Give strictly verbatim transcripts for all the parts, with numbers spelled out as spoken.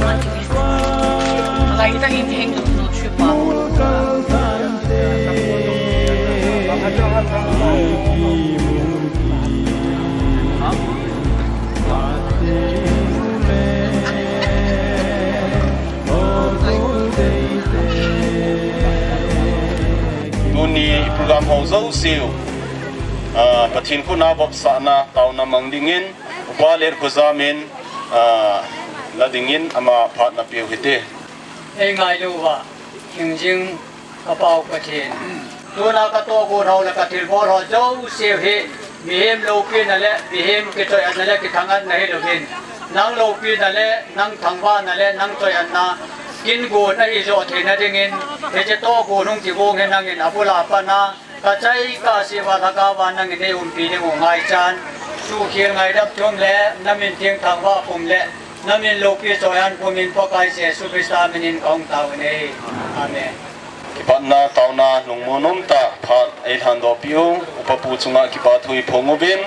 Tuni program ho jouse u, ah, Pathen khut a vopsahna taona mang dingin, Upa Letkhojam in, ah, la dingin ama phat napeu hite. Ei ngailu uva, hingjing ka Pa u Pathen. Tuna ka tohgon ho le ka thilbol ho jouse u hi, mihem loupina le, mihem kichoiatna le kithangvahna hilouvin, nang loupina le, nang thangvahna le, nang choiatna, kin gon ahi joh theina dingin, hiche tohgon hung kigong hi nangin abul a pat a, ka chai ka sih uva lhagao a nangin nei umpi ding u ngaichan, suhkhel ngaidam thum le, na min theng thangvah pum le, na min loupi choiat pum in Pakai Jesu Christa min in ka hung tao e. Amen. Kipatna taona lungmon umtah phat eilhandoh peh u, Upa Pu chunga kipa thu iphong uvin.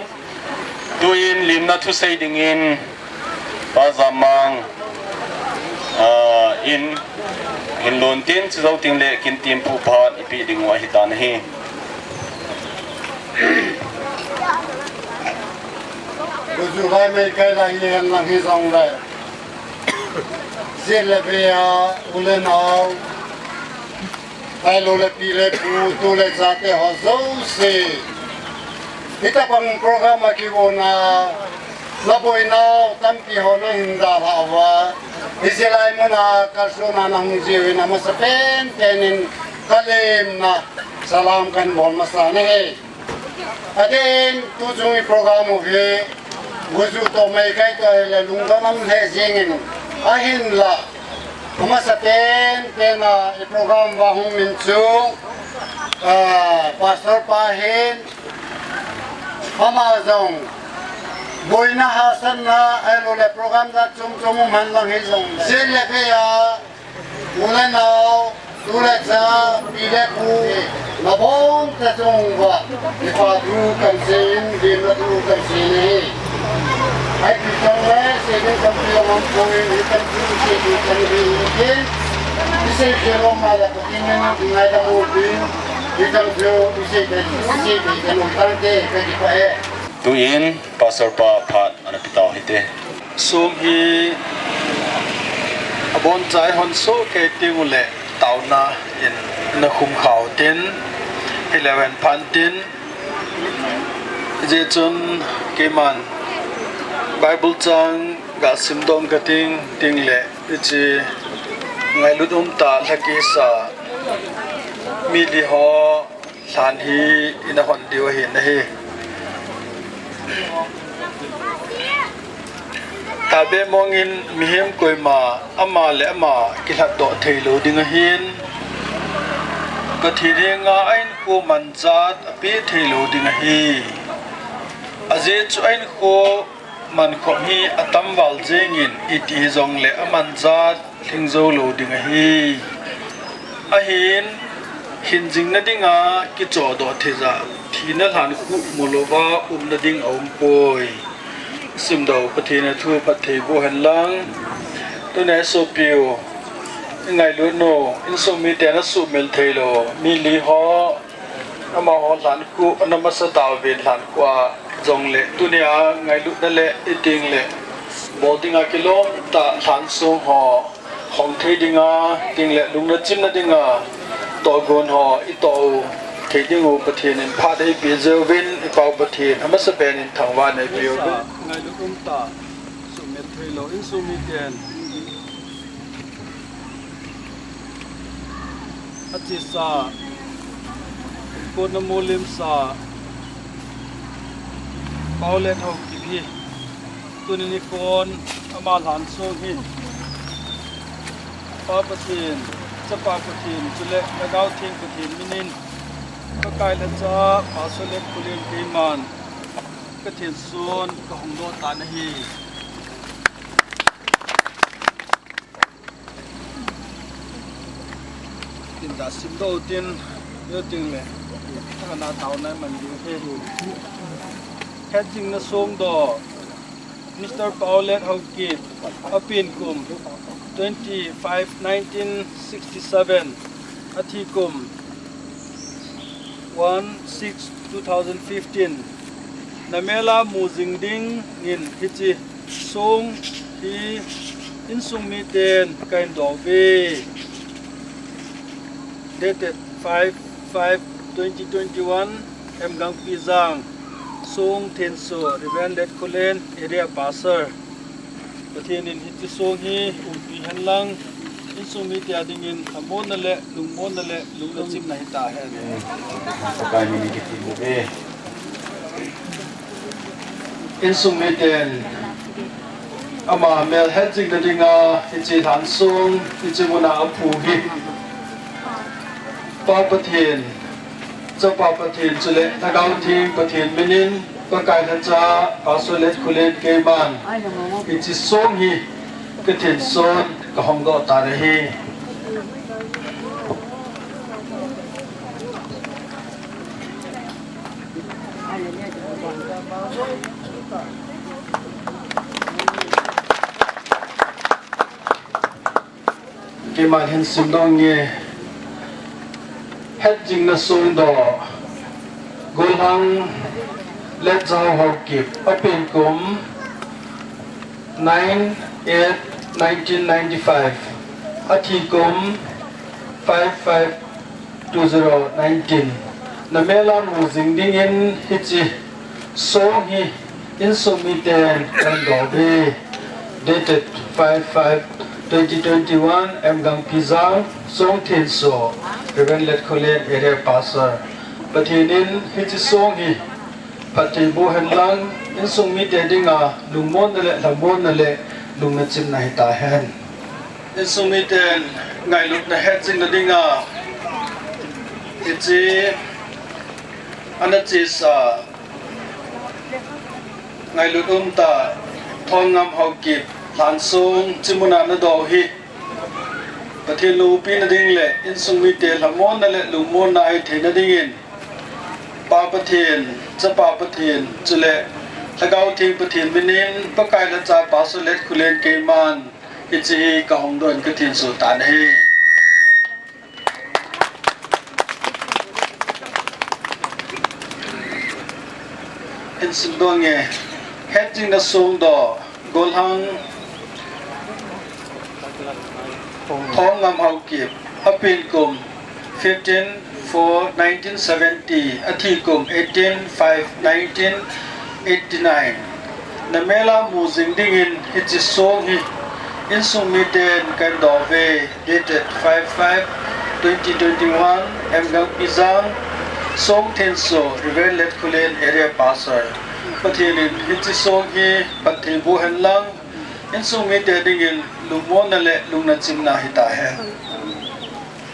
Tuin limna thusei dingin Pa Jammang, ah, in hin lhun tin, chujou teng le kin timpu phat ipeh ding u ahitan ahi. Guju lai mei kai lai hi hen lang hijongle, jet le bei a u le nao, ahilou le pi le pu, tu le cha te ho jouse, hitabang program a kigona, na boinau tampi ho nahin dalhah uva, hiche lai muna kalsona nahung jiuvin amasapen pen in ka lemna salam kahin bol masa nahi. Adeh in tuchung i program u hi, Guju toh mei kai toh hile lungdon um lheh jengin, ahinla, amasapen pen a i program uva hung min chu, ah, Pastor pa hin, ama jong, boina hahsatna, ahilou le program jat chom chom um hen lang hijongle, jet le bei a, u le nao, tu le cha, pi le pu, nabonchauva, kipa thu kahin seiyin, lemna thu kahin seiyin ahi. Ipi jongle, seiding tampi aum poi, hitam thu isei ding tampi aum poi. Isei khel lou ma le Pathen in ngaidam uvin, hitam thu isei thei, isei thei kahin um tante, kakipah e. Tuin Pastor pa phat ana pe tau hite. Sum hi abonchauva hon soh kei teng uleh taona in na khum khau tin, hileu hen phan tin, hijeh chun keiman Bible chang ga simdoh kating, ting le hiche ngailut umtah lhakisa mi li ho lhan hi ina hon diu ahi nahi. Tahbeh mongin mihem koima ama le ama kilhatdoh theilou ding ahin, Pathen henga ahinkho manjat apeh theilou ding ahi. Ajeh chu ahinkho mankhop hi atam val jengin, iti hijongle amanjat lhing jou lou ding ahi. Ahin, hingjing nadinga kichohdoh theija, thina lhankhuh mulouva umna ding aumpoi. Simdoh Pathen a thu phatthei boh hen lang. Tunia isopiu, ingailut u, insung miten asuhmil theilou mi li ho, amaho lhankhuh ana masa tauvin, lhankhuh a jongle tunia ngailutna le iting le bol dinga kilom tah lhansong ho hong thei dinga, ting le lungna chimna dinga tohgon ho itoh u thei ding u Pathen in phat eipeh jeh uvin, i Pa u Pathen amasapen in thangvahna eipeh uvin. Ngailut umtah, suhmil theilou insung miten achesa, kona mulimsa, Paolet Haokip hi, tuni nikho ama lhansong hi, Pa Pathen, Chapa Pathen, chule Lhagao Theng Pathen minin, Pakai le Cha, Pastor Letkholian keiman kathenson kahung doh tan ahi. Tin da simdoh tin, yo ting le, kana taona man ding he. Hetjingna songdoh, Mister Paolet Haokip, apen kum twenty-five nineteen sixty-seven, athi kum one six two thousand fifteen. Namela mu jing dingin hiche song hi insung miten kahin dong uve. Dated five five twenty twenty-one, M Gangpijang, Song Thenso, Reverend Letkholen, Area Pastor. Pathen in hiche song hi umpi hen lang, insung mite a dingin lhamonna le lungmonna le lungna chimna hita hen. Pakai min in kiti uve. Insung miten ama mel hetjingna dinga hiche lhansong hiche muna aphu hi Pa Pathen, Chapa Pathen chule Lhagao Theng Pathen minin Pakai lhacha Pastor Letkholen keiman hiche song hi kathenson kahong doh tan ahi. Keiman hin simdoh inge. Hetjingna song doh. Golhang Letjao Haokip, apen kum nine eight nineteen ninety-five, athi kum five five two zero nineteen. Namela mu jing dingin hiche song hi insung miten kahin dong uve. Dated five five twenty twenty-one, M Gangpijang, Song Thenso, Reverend Letkholen, Area Pastor. Pathen in hiche song hi phatthei boh hen lang, insung mite dinga lungmonna le lhamonna le lungna chimna hita hen. Insung miten ngailutna hetjingna dinga hiche ana chesa ngailut umtah Thongngam Haokip lhansong hiche muna ana dong u hi Pathen loupina ding le insung mite lhamonna le lungmonna ahi theina dingin Pa Pathen, Chapa Pathen chule Lhagao Theng Pathen minin Pakai lhacha Pastor Letkholen keiman hiche hi kahong doh in kathenso tan ahi. Hin simdoh inge. Hetjingna song doh. Golhang Thongngam Haokip, apen kum fifteen four nineteen seventy, athi kum eighteen five nineteen eighty-nine. Namela mu jing dingin hiche song hi insung miten kahin dong uve. Dated five five twenty twenty-one, M Gangpijang, Song Thenso, Reverend Letkholen, Area Pastor. Pathen in hiche song hi phatthei boh hen lang, insung mite dingin lungmonna le lungna chimna hita hen.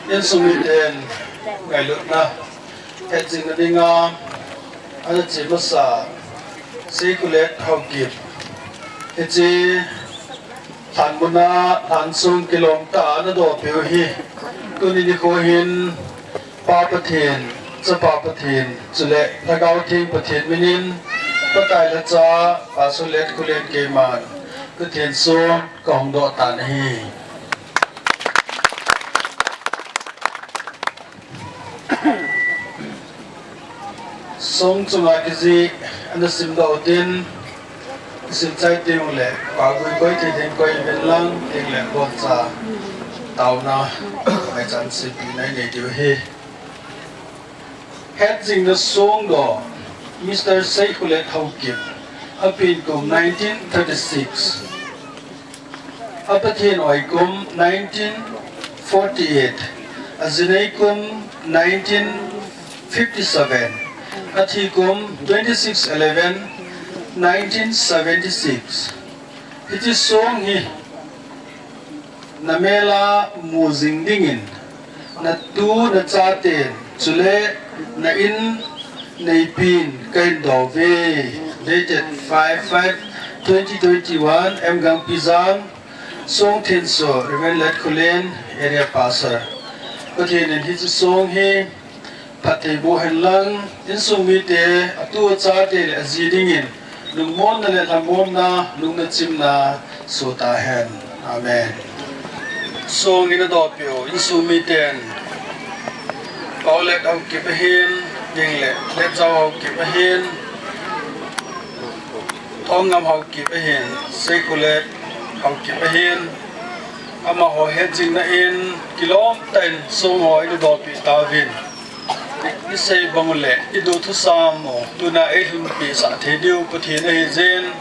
Insung miten ngailutna hetjingna dinga ana che masa Seikhulet Haokip, hiche lhan muna lhansong kilom tah a ana dong peh u hi tuni nikho hin Pa Pathen, Chapa Pathen chule Lhagao Theng Pathen minin Pakai lhacha Pastor Letkholen keiman kathenson kahong doh tan ahi. Song chunga kijih ana simdoh u tin, isim chai teng uleh pagui koi thei teng koi uvin lang, teng le boncha taona maichan sempina inei diu ahi. Hetjingna song doh, Mister Seikhulet Haokip, apen kum nineteen thirty-six. A Pathen oi kum nineteen forty-eight, a jinei kum nineteen fifty-seven, a thi kum twenty-six eleven nineteen seventy-six. Hiche song hi na mel a mu jing dingin, na tu na chaten, chule na in neipin kahin dou ve. Dated five five twenty twenty-one, M Gangpijang, Songthenso, Reverend Letkholen, Area Pastor. Pathen in hiche song hi phatthei boh hen lang, insung mite, atu achate le aji dingin lungmonna le lhamonna, lungna chimna soh tahen. Amen. Song in adoppiu insung miten, Paolet Haokip ahin, Dinglet Letjao Haokip ahin, Thongam Haokip ahin, Seikhulet Haokip ahin, amaho hetjingna in kilom tah in song ho in adoppi tauvin. Isei bang uleh, iduthusam u, tuna eilhunpi sah thei diu Pathen ahi jin.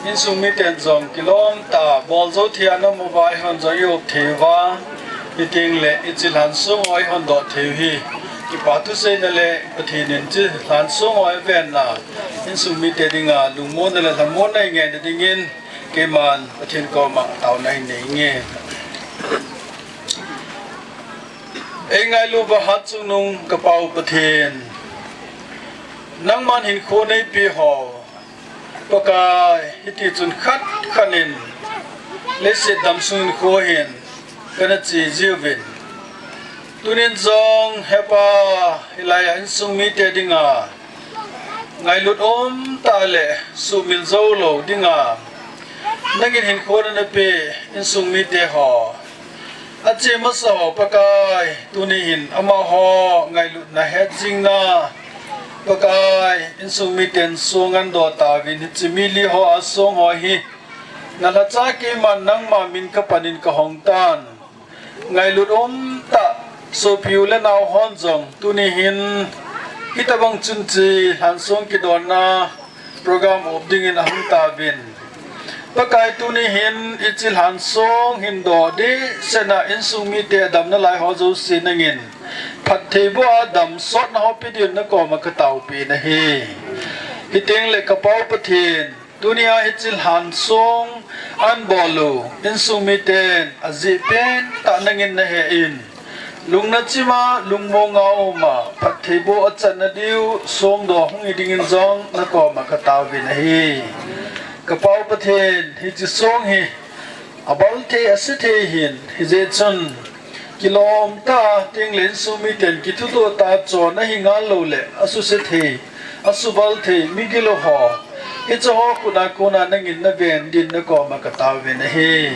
Insung miten jong kilom tah, bol jou thei a nam uva eihon jong i-op thei uva. Hiting le, ichi lhansong u eihon doh thei u hi. Kipa thuseina le, Pathen in chi lhansong u eivenna. Insung mite dinga, lungmonna le lhamonna ingaina dingin, keiman Pathen koma taona inei inge. Eingailu uva hatchungnung ka Pa u Pathen. Nangman hinkho neipe ho. Pakai, hiti chun khat khat in. Leiset damsung hinkho hin. Kana che jiuvin. Tunin jong He Pa, hilai a insung mite dinga. Ngailut umtah le sumil jou lou dinga. Nangin hinkho nana pe insung mite ho. Ache masa ho Pakai, tuni hin amaho ngailutna hetjingna. Pakai, insung miten song andoh tauvin hiche mi li ho a song ho hi. Na lhacha keiman nangma min kapan in kahong tan. Ngailut umtah, sopi u le nao hon jong, tuni hin, hitabang chun chi, lhansong kidonna, program op dingin ahung tauvin. Pakai tuni hin, ichi lhansong hin doh ding, sena insung mite damna lai ho jouse nangin. Phattheiboh a damsotna ho pe din nakoma kataopi nahi. Hiteng le ka Pa u Pathen, Tunia hiche lhansong anbol u, insung miten ajeh pentah nangin nahe in. Lungna chima, lungmonga uma, phattheiboh achanna diu, songdoh hung hi dingin jong, nakoma kataovin ahi. Ka Pa u Pathen, hiche song hi, abal thei, ase thei hin, hijeh chun, Kilom tah a, tengle insung miten kithutoh tah a chonna hi ngal lou le, asuse thei, asubal thei, migilou ho. Hiche ho khut a kona nangin naven din nakoma kataovin ahi.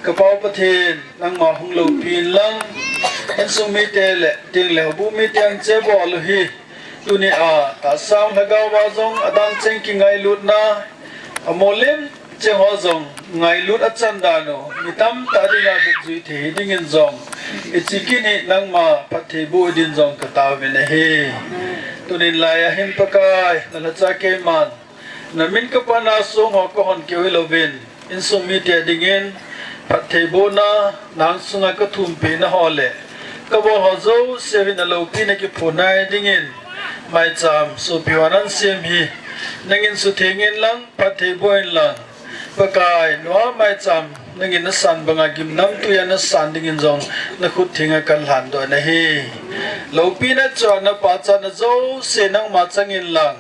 Ka Pa u Pathen, nangma hung loupin lang, insung mite le, tengle houbung mite anche bol u hi. Tunia, tahsa lhagao a jong adang cheng kingailutna, amolem cheng ho jong ngailut achan dan u, mi tamtah dinga vetjui thei dingin jong, hiche kin hi nangma phattheiboh din jong kataovin ahi. Tunin laiya hin Pakai, nalhacha keiman, namin kapana song ho kahon keu hilouvin, insung mite dingin, phattheibohna, nang sunga kathumpehna ho le, kabol ho jouse hin aloupina kiphonna dingin, maicham, sopi ho nansem hi, nangin suthengin lang, phattheiboh in lang, Pakai, nua maicham, nangin nasan banga gimnamtui a nasan dingin jong, nakhut thenga kalhandoh nahi. Loupina chua napachatna jouse nangma changin lang,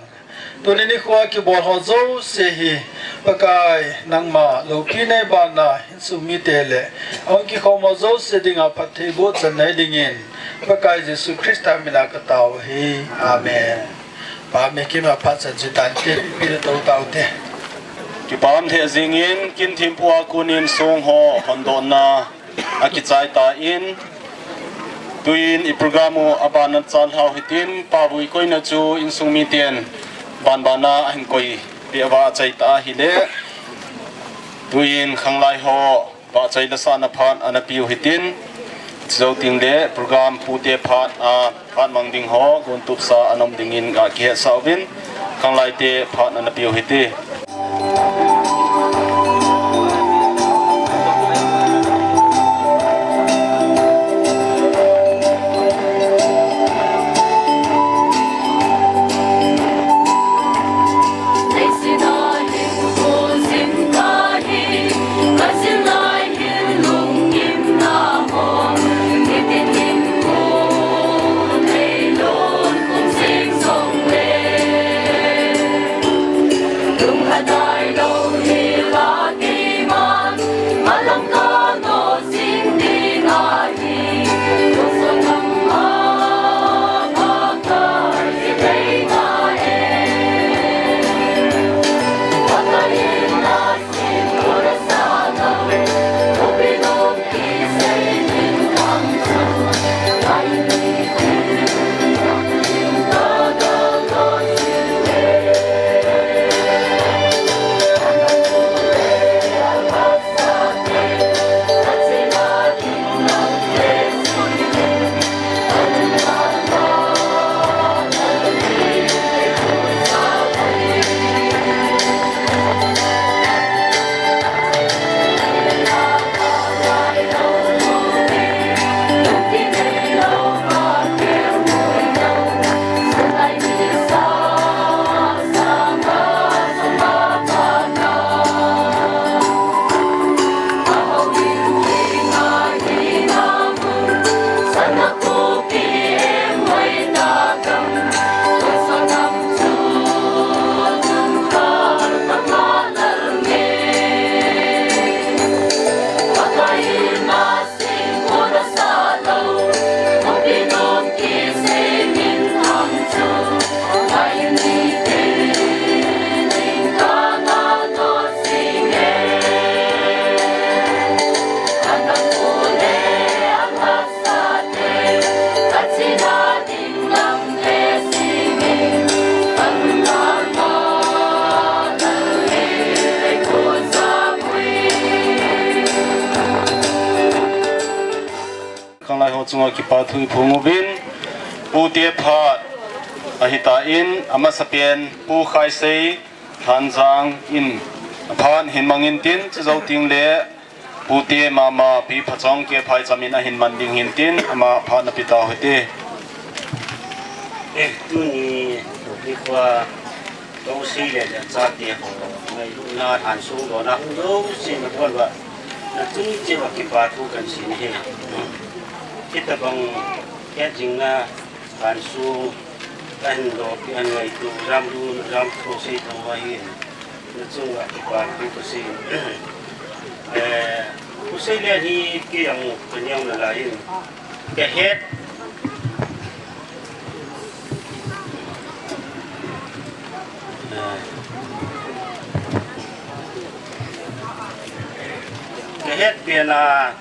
Tuni nikhoa kibol ho jouse hi, Pakai, nangma loupina banna, insung mite le, ahung kikhom ho jouse dinga phattheiboh channa hi dingin, Pakai Jesu Christa mina katao u ahi. Amen. Pa mi kima phat chan chu tante, pi le to taute. Kipah lheh jingin, kin thempu a konin song ho hondohna akichai tan, tuin i program u aban a chan lhau hitin, Pa vui koina chu insung miten banbana ahin koi peh uva achaita ahile, tuin khanglai ho vahchoi lasahna phat ana piu hitin, chujou tengle program pute phat a Phat mang ding ho, gon tupsa ana um dingin ga kihetsah uvin, khanglai te phat ana piu hite. Chunga kipa thu iphong uvin, pute phat ahitan, amasapen Pu Khaisei Thanjang in phat hin mangin tin, chujou teng le pute mama Pi Phachong Kephai chamin ahin man ding hin tin, ama phat napeh tau hite. Eh, tuni, tuni kua, Pu Seile le achate ho, ngailutna thansung lona hung jouse na kon uva, nachung cheh uva kipa thu kahin sei ahi. Hitabang hetjingna thansung kahin lopi, kahin ngaito, Jamlun, Jamthusei thangvah hin, nachung uva kipa thu kasei. Eh, Pu Seile hi kei jong kaneo nalai in, kahet. Kahet pen a,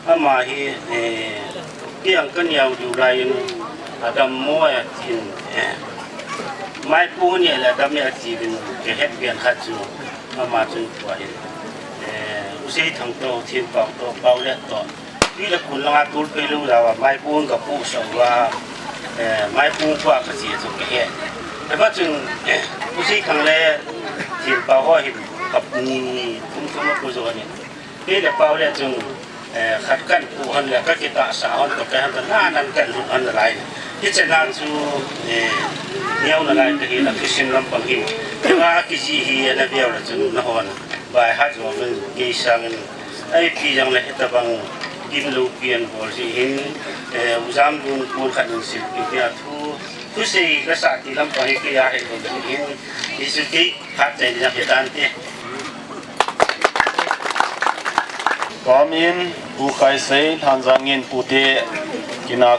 ama hi, eh, kei jong kaneo diu lai in, adammo e atin, eh, maipo neh le adammo e atiuvin, kahet pen khat chu, ama chun tua hin, eh, U Seithang toh, Thinpao toh, Paolet toh, tui le kun langa tol phei lou jal uva, maipo kapuh sah uva, eh, maipo pa kache chu kahe. Hiva chun, eh, U Seithang le Thinpao ho hin, kap ni, thum thum apu jo ni. Kei le Paolet chun, eh, khat kahin pu hon le, kakitahsa hon toh, kahin toh, nanan kahin lut hon nalai. Hiche na chu, eh, neo nalai kahi na, thusim lampang hin. Hiva kijih hi, ana veu le chun, nahon. Baihat jo min, kei sangin, Ipi jong le hitabang gimlou pen bol jeh hin, eh, U Jamlun pon khat in silpeh nia thu, thusei kasah ti lampang hi kei a hei bol jeh hin, hichu kei phatchomna hi tante. Pam in, Pu Khaisei Thanjang in pute kinah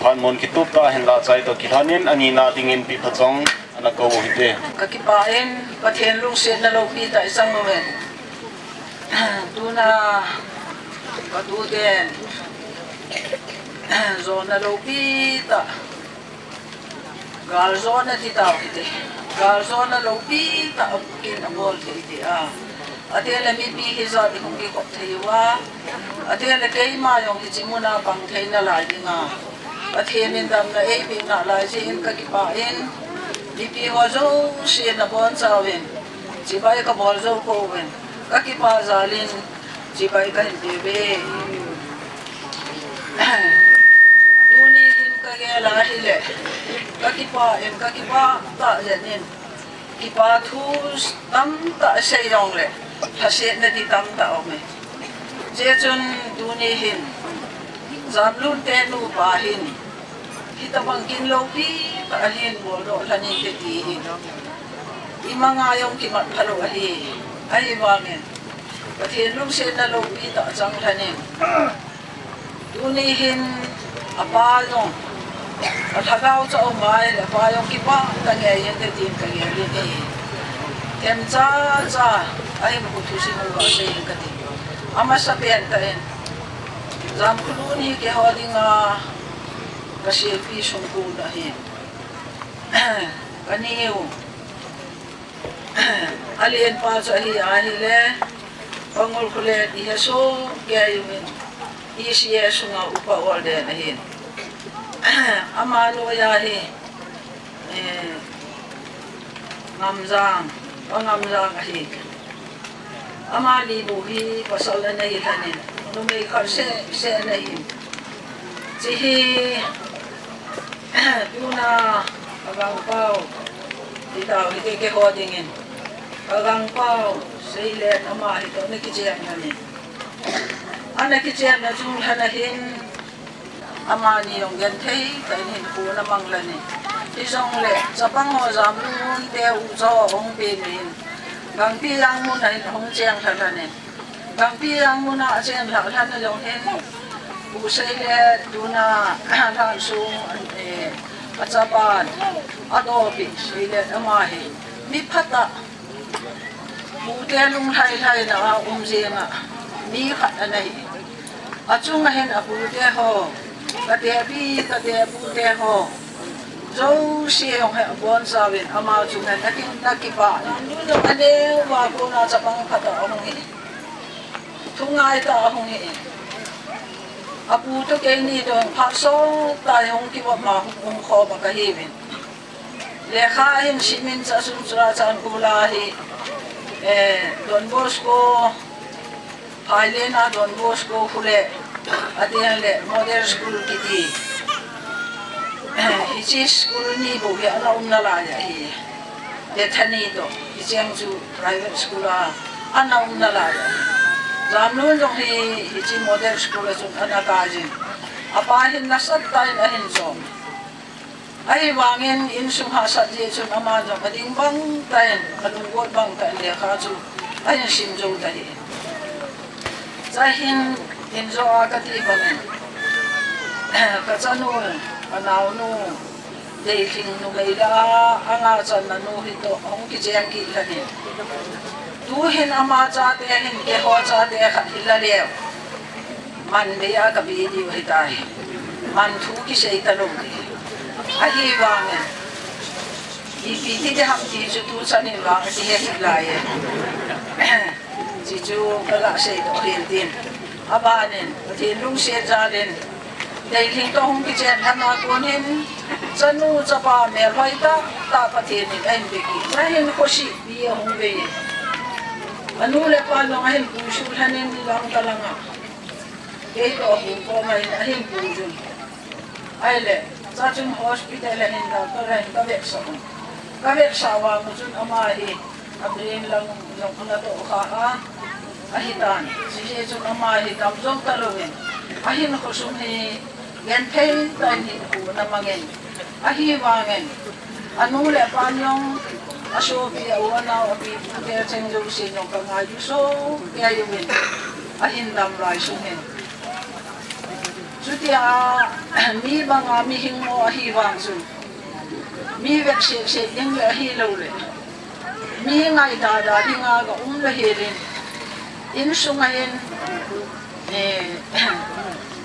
phat mun kitup tah hin lachai toh kilhon in, anina dingin Pi Phachong ana kou u hite. Kakipah in, Pathen lungsetna loupi tah ichang uve. Tuna katuten jona loupi tah, galjona ti tau hite. Galjona loupi tah kin abol thei tia. Atile mipi hijat ihung kikhop thei uva. Atile keima jong hiche muna pang thei nalai dinga, Pathen in damna eipeh nalai jeh in kakipah in, mipi ho jousen nabonchauvin chibai kabol jou pouvin, kakipah jal in chibai kahin peuve. Tuni hin kagel a ahile, kakipah in, kakipah tah jeng in, kipa thu tamtah sei jongle, lhasetna di tamtah aume. Hichun tuni hin, Jamlun te nupa hin, hitabang kin loupi tah ahin boldoh lhon inte ti hi, imanga jong kimat phalou ahi, ahivangin, Pathen lungsetna loupi tah chang lhon in, tuni hin apa jong, alhagao chu aum ahile apa jong kipah tah ngei inte tin kagel in ahi. Themcha cha ahinkho thusim uva sei in kati. Amasapen tah in, Jamkhulun hi keiho dinga kaselpi sungkul ahin, kaneo, alenpa chu ahi ahile, Pa Ngulkholen ihesoh keiuvin, E C A sunga upa olden ahin. Ama noiya hi, eh, Ngamjang, Pa Ngamjang ahi. Amani nu hi pasal anei lhonin, numei khat seh seh anei in. Hiche hi, tuna, Agangpao, ti tau hite keiho dingin. Agangpao, Seilen ama hitoh ana kichen lhonin. Ana kichenna chung lhon ahin, amani jong genthei tah in hinkho ana mang lhonin. Hijongle, chapang ho Jamlun te ucha ho ahung pen in, Gangpijang muna hin ahung cheng lha lhonin. Gangpijang muna acheng lha lhon a jong hin, Pu Seilen tuna lhansung, eh, achapan, adopin Seilen ama hi mi phatah, pute lunglhai lhaina a um jenga mi khat ana hi. Achunga hin apute ho, katehpi, katehpu te ho, jouse jong hi abonchauvin ama chunga hin aki, ana kipah in. Aneo uva kona chapang phatah ahung hi. Thungai tah ahung hi. Apu toh keini toh phat sot tah a hung kivop ma hung, hung khom a kahiuvin. Lekha ahin simin Churachandpur a hi, eh, Don Bosco, Phaileng a Don Bosco khu le, adeh le Model School kiti. Hiche school ni bou hi ana um nalai ahi. Bethany toh, hicheng chu private school a ana um nalai ahi. Jamlun jong hi, hiche Model School a chun ana kai jin. Apa hin nasatah in ahin chom. Ahivangin insung hahsat jeh chun ama jong ading bang tah in, alunggot bang tah in lekha chu ahin sim jou tahih in. Chuin injo a kati bangin, kachanu, kanaonu, Deilhing numei le a, angachanna nu hitoh hung kicheng kit lhon in. Tuhin ama chate hin keiho chate khat hila leu. Man bei a kape diu ahitai. Man thu kisei talou ding. Ahivangin, ipi ti ding ham ti chu tuchan in vang kihe hih laiye. Chuchu kaga seidoh hintin. Abanin, Pathen lungset jalin, Deilhing toh hung kichen lhon a konin, chanu chapa melhoi tah tah Pathen in ahin pe kit. Chuin khosih pi ahung vei. Anu le apa jong ahin puisuh lhon in lang kalanga. Kei toh apu koma in ahin puijun. Ahile, chuchun hospital a hin doctor in kavetsah un. Kavetsah vang chun ama hi, abrain lang jong ana tohkha a, ahitan. Chuche chun ama hi damjou talouvin, ahinkho sung hi genthei tah in hinkho ana mangin. Ahivangin, anu le apan jong, asopi, a-u anao, api ute cheng jouse jong kangailu soh kei uvin, ahin dam lai sungin. Chutia mi banga mihing mo ahivang chun, mi vetsah sah ding le ahilou le, mi ngaidada dinga kaum le helin, insunga hin, eh,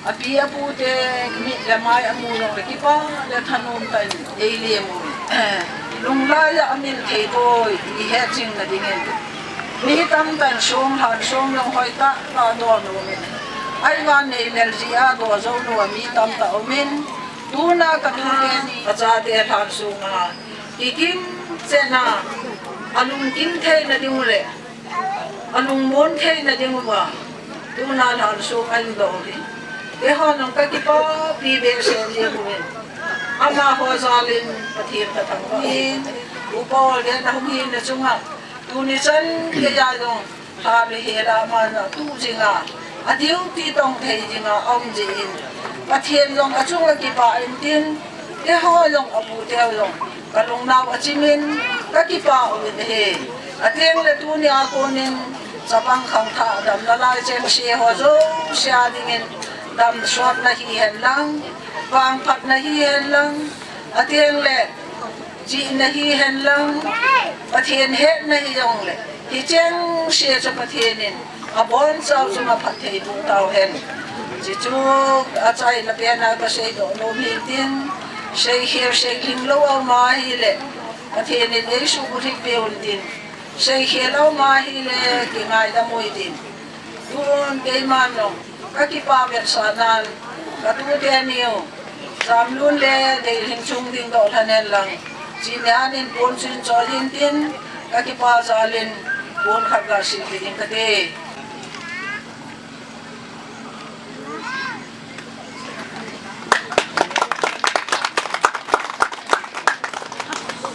api apute mit le mai amu jongle kipa le thanom tah in eilemu. Lunglai a amil thei poi, ihet jing nadingin. Mi tamtah in song lhan song jong hoitah tah a donom in. Ahivang neilel jeh a dojou lou a mi tamtah umin. Tuna katu teni, kachate lhan sunga kikim chena, alungkim theina ding u le alungmon theina ding uva, tuna lhan sunga ahin doh hi, keiho jong kakipapi behseh jeng uvin. Amaho jalin Pathen kathangvah in, upa le nahung hina chunga, tuni chan geiya jong, ha le hela mana tu jinga, a duty tong thei dinga aum jin, Pathen jong achunga kipa intin, keiho jong aputeu jong kalungnau achimin, kakipah uvin ahi. Ateng le tunia konin, chapang khangthah damna lai chengse ho jouse a dingin, damsotna hihen lang, vangphatna hihen lang, ateng le chihna hihen lang, Pathen hetna hijongle, hichengse chu Pathen in abonchau chunga phatthei boh tauhen. Chuchu achaina pena kaseidoh nom hintin, seikhel seilhing lou aum ahile, Pathen in eisuhbulhit peh untin, seikhel aum ahile kingaidam uhitin. Tun keiman jong kakipah vetsahnan, katu teniu, Jamlun le Deilhing chung dingdoh lhon hen lang, chihna ahin pon chu hin chol hintin, kakipah jalin pon khat gasim ding kati.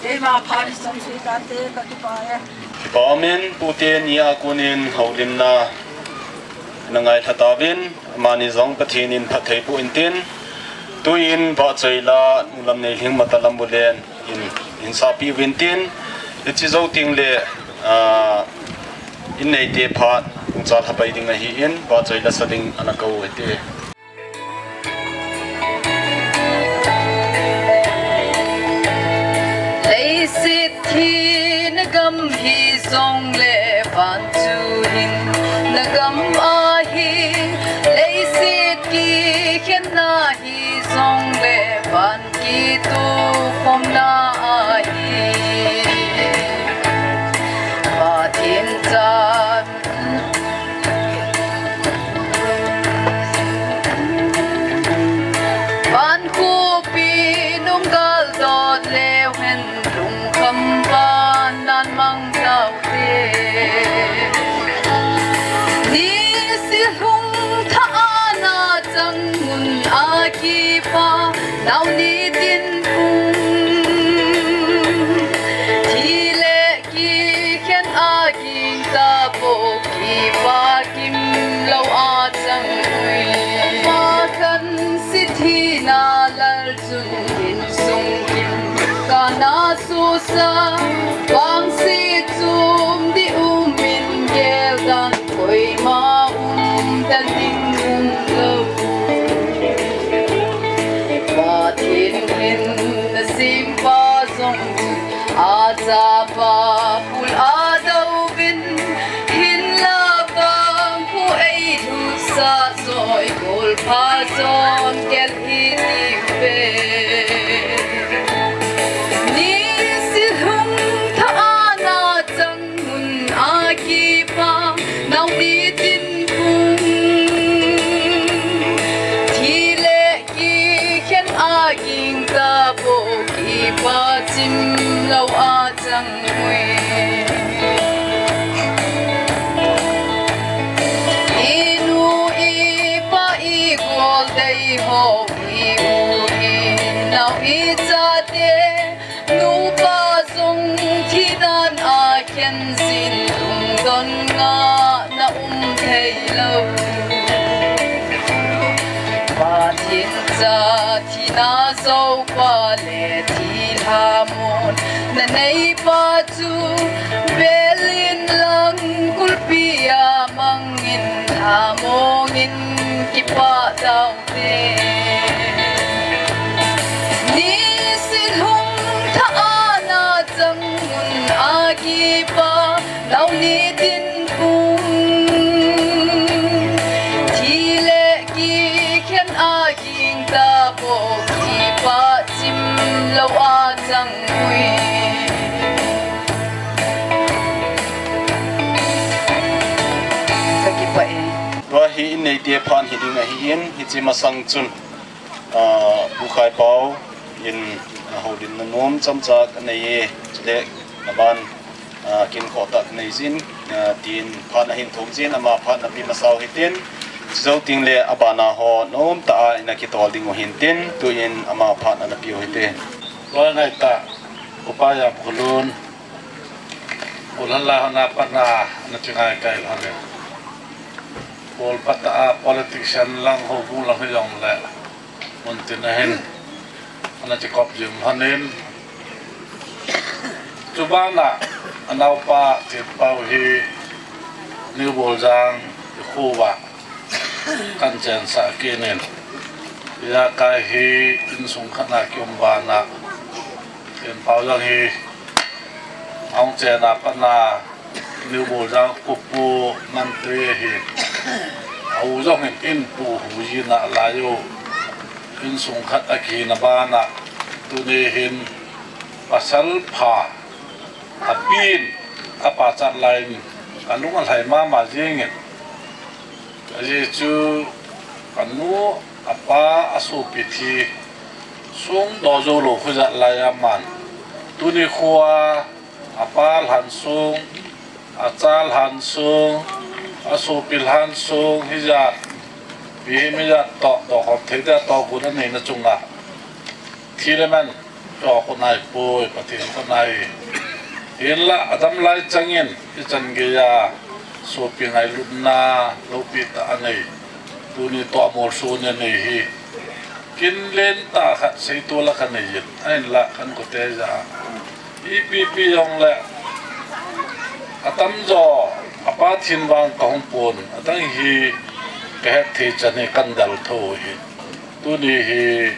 Keima phat ichang sui tante, kakipah e. Kipah umin, pute ni a konin houlimna nangailha tauvin, amani jong Pathen in phatthei boh intin, tuin vahchoi la, nulam Neilhing Matalam Bulen in, insahpi uvin tin, hiche jou tengle, ah, in neite phat, pungcha lhapai ding ahin, vahchoi la sa ding ana kou hite. Leiset hi nagam hijongle van chu hin nagam ahi, leiset kikhenna hijongle van kitukhomna ahi. Pathen chan Nau nitin pung, thi le kikhen a ging ta po, kipa kim lo a chang ui. Pa kan si thina lal chun in sung kim, kana susa, vangsi chum di um in gel dan, koima um dan ding um lo. Pathen in na simpa jong, a chapa pul a dovin, hinla vang pu ei thusa soi, golpha jon kel hi ti ve. Ni silhung tha ana chang mun a kipa, nau nitin pung, thi le kikhen a ging ta po, kipa chim lo a chang ui. I nu i pa i gol dei ho, i u i nau i chate, nupa jong thi dan a khen jin, lungdon ngah na um thei lo. Pathen cha thina jou pa le thilha mun na nei pa chu, vel in lang kulpi a mang in, lhamong in kipah tau te. Ni silhung tha ana chang mun a kipa, nau nitin pung, thi le kikhen a ging ta po, kipa chim lo a chang ui. Ka kipah e. Tua hi in neite phat hi ding ahi in, hiche masang chun, ah, Pu Khaipau in, ah, houlimna nom chomcha ka nei e, chule aban, ah, kin khoh tah ka nei jin, ah, tin phat ahin thum jin, ama phat na pi masa u hitin, chujou teng le abana ho nom tah a ina kitol ding u hintin, tuin ama phat na na pi u hite. Loi ngai tah, Upa Jamkholun, Ulan la hana patna na chingai kai hane. Pol pata a politician lang ho bu lang hi jong le. Mun tin ahin, ana chikop jing hanin. Chubana, anaopa Thinpau hi New Boljang i khuva kan chensah kit in. Ijakai hi insung khat na kium bana Thinpau jong hi ahung chen a patna New Boljang khupu mantri ahi. A u jong hin in pu hu jin a lai u. Insung khat a kihina bana tuni hin pasal pha a pi in a pachat lai in ka lung a lhai mama jingin. Ajeh chu ka nu a pa a sopi thi sung doh jou lou khu jat lai a man. Tuni khu a a pa lhan sung, a cha lhan sung, a sopi lhan sung hi jat, mihem hi jat toh, toh khom thei dia toh gun a neina chunga. Thi le man, toh khu nai poi, Pathen khu nai. Hinla, a dam lai changin, i chan gei a, sopi ngailutna, loupi tah a nei. Tuni toh a molso na nei hi. Kin len tah khat sei tu la ka nei in, ahinla kan kote ja. Ipi pi jong le, a tamjo, a pa thin vang ka hung pon, a dang hi ka het thei chan hi kan dal tho hi. Tuni hi,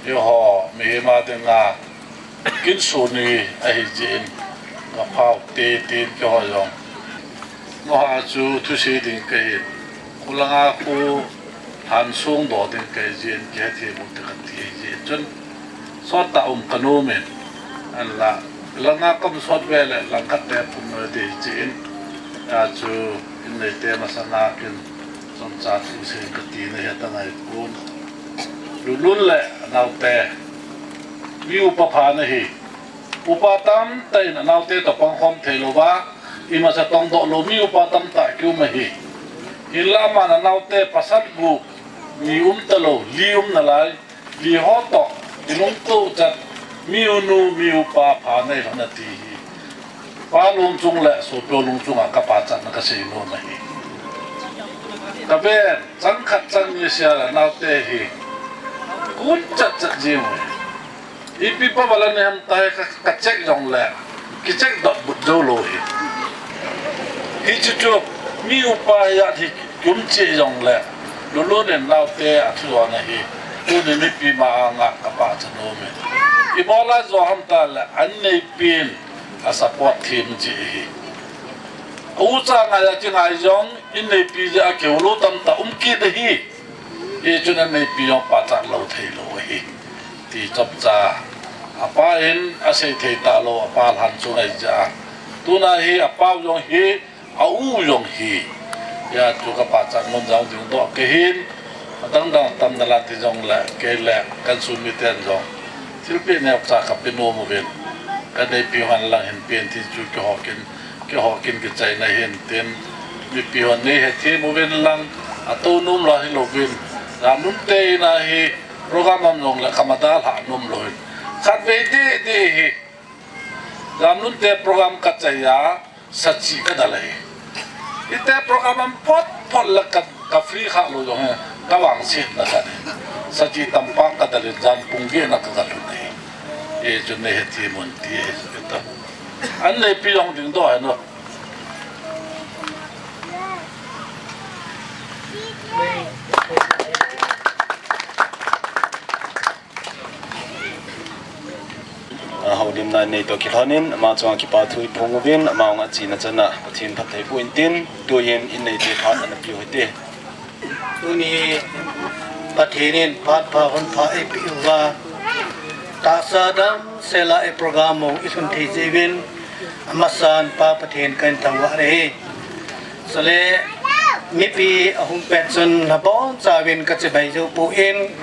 eiho, mihem a dinga, kin suni ahi jeh in, ka phau te tin keiho jong. Mo ha chu thuse ding ka hin, khulanga khu han sung doh ding ka hi jeh in, kihe thei mu te kan ti ahi jeh in. Chun, sot tah um ka nom in, ahinla, langa kam sot ve le, lang khat te pum no ti jeh in, a chu, in nei te masanga kin, chomcha thuse ka ti na hi a ta ngai pon. Lulun le, naote, mi upa pha na hi, upa tamtah in a naote toh pang khom thei lou va, imacha tong doh lou mi upa tamtah kium ahi. Hinla aman a naote pasal gup, ni um ta lou, li um nalai, li ho toh, Kilungto chat, mi u nu, mi u pa pha nei lhon ati hi. Pa lungchung le sopi lungchunga ka pachatna ka seinom ahi. Ka ven, chang khat chang ni sia le naote hi. Kun chat chat jing u hi. Ipi pa bala ne ham tai ka, ka check jong le. Ki check dot but jou lou hi. Hichu chu, mi u pa ya thi kum che jong le. Lulu nen naote a thu na hi. Tuni mipi ma anga ka pachatnom e. Ibola jo ham ta le, an neipin a support them ji hi. U cha ngai a chi ngai jong, in neipi le a keu lou tam ta um kit ahi. Hichun an neipi jong pachat lou thei lou ahi. Ti chop cha. A pa in a sei thei ta lou, a pa lhan chu ngai ja. Tuna hi a pa jong hi, a u jong hi. Ya chu ka pachatnom jong ding doh ka hin. A dang dang tam na la ti jong le, kei le, kan sum miten jong. Thilpeh neo cha ka pe nom uvin. Ka neipi hon lang hin pen ti chu keiho kin, keiho kin kichai na hin tin. Mipi hon nei hethem uvin lang, a tou nom la hi louvin. Jamnunte in a hi, program am jong le ka ma dalha nom lou hin. Khatvei deh deh hi. Jamnunte program ka chai a, sachi ka dal ahi. Ite program am phot phot le ka, ka free kha lou jong hi, ka vangsetna khat ahi. Sachi tampa ka dal in jan pung get na ka gal lhun ahi. Hichun nei hethem un ti ahi, ka ta. An neipi jong ding doh ahi no. A, houlimna nei toh kilhonin, ama chunga kipa thu i phong uvin, ama chunga china chana, Pathen phatthei boh in tin, tuin in neite phat ana pe u hite. Tuni Pathen in phat pha hon pha eipeh uva, tahsa damsel a e program u i lhun thei jeh uvin, amasan Pa Pathen kahin thangvah e. Chule, mipi ahung pet chun nabonchauvin ka chibai jou poi,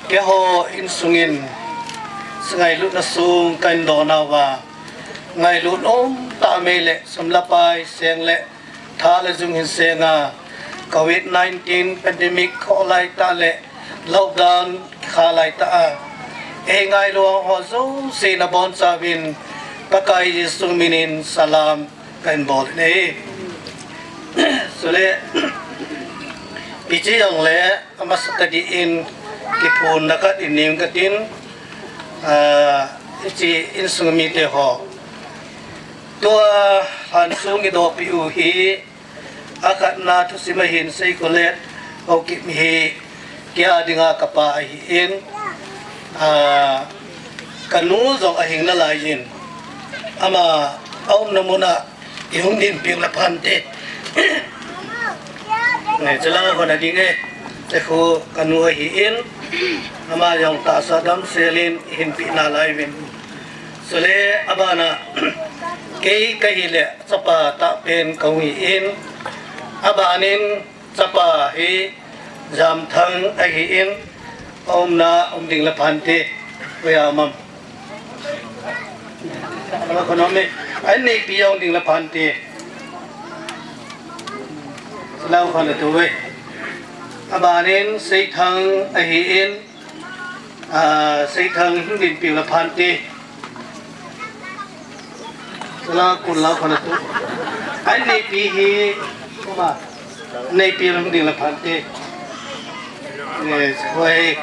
keiho insung in ngailutna sung kahin don nauva, ngailut um tah mei le sum le pai seng le tha le jung hin seng a, covid nineteen pandemic khoh lai tah le lockdown kha lai tah a, ei ngailu ho jouse nabonchauvin Pakai Jesu minin salam kahin bol e. Chule, hiche jong le, amasa tah in kiphonna khat in nei ing katin, a, hiche insung mite ho. Tua lhan sung i dohpeh u hi, akhatna thusim a hin Seikhole Haokip hi, kei a dinga ka pa ahin, a, ka nu jong ahing nalai in, ama a umna mun a, i hung dinpi u le phante. Nge, chule hon a ding e, chule khu ka nu ahin, ama jong tahsa damsel in i hinpeh nalai uvin. Chule abana, kei ka hi le chapa tahpen ka hung hin, abanin, chapa hi Jamthang ahin, a umna um ding le phante, koi a um am. Ama khonome, an neipi jong ding le phante. Salam khon le tu ve. Abanin Seithang ahin, a, Seithang hung dinpi u le phante. Sala kun la khon a tu. An neipi hi, kuma, neipi hung ding le phante. Yes, hoi.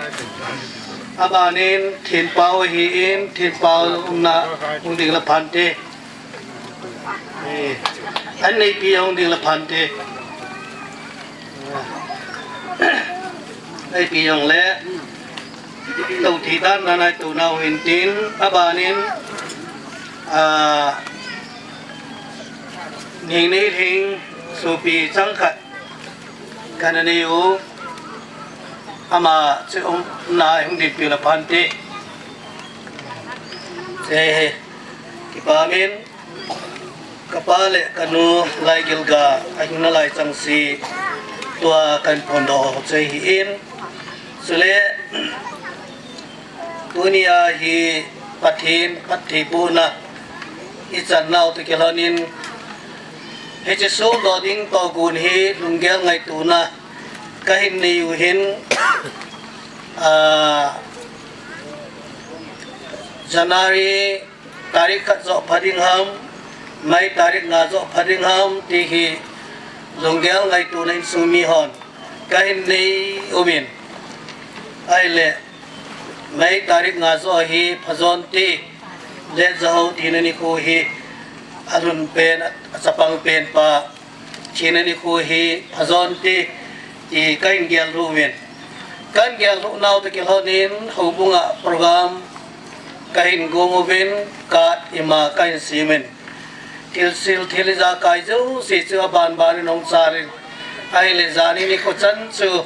Abanin, Thinpao ahin, Thinpao umna hung ding le phante. Eh, an neipi hung ding le phante. Neipi jong le, tou thei dan dan a i tou nau hin tin, abanin, a, Ningneilhing sopi chang khat kana nei u, ama chu umna hung dinpi u le phante. Che he, kipa min, ka pa le ka nu lai gilga, ahing nalai chang si, tua kahin phondoh u chu ahin. Chule, tunia hi Pathen phattheibohna i chan nau toh kilhonin, hiche songdoh ding toh gon hi lunggel ngaitona kahin nei u hin, a, January tarik khat joh pha ding ham, May tarik nga joh pha ding ham, ti hi lunggel ngaituna insung mi hon kahin nei umin. Ahile, May tarik nga joh hi phajon ti, Letjaho thina nikho hi alhun pen, achapang pen pa thina nikho hi phajon ti, ti kahin gel uvin. Kahin gel u nau toh kilhonin houbunga program kahin gong uvin, card ima kahin semin. Thilse thilha ijakai jouse chu abanbanin hung charin. Ahile jani nikho chan chu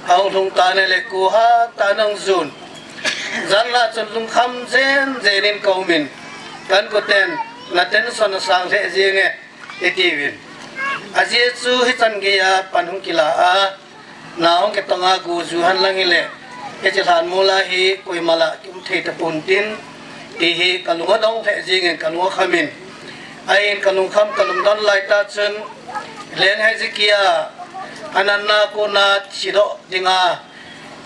ahung lhung tan ahile kho hatah in ahung jun. Jan lah chun lungkham jenjenin kaumin. Ka inkoten, na tension asang lheh jenge, itiuvin. Ajeh chu hichan geiya pan hung kila a, na hung kitonga go ju henlang hile, hiche lhanmol a hi koima lah kium thei tapon tin, ti hi kalung adong lheh jengin kalung akhamin. Ahin kalungkham kalungdon laitah chun, Leng Hezekiah anatna kona thidoh dinga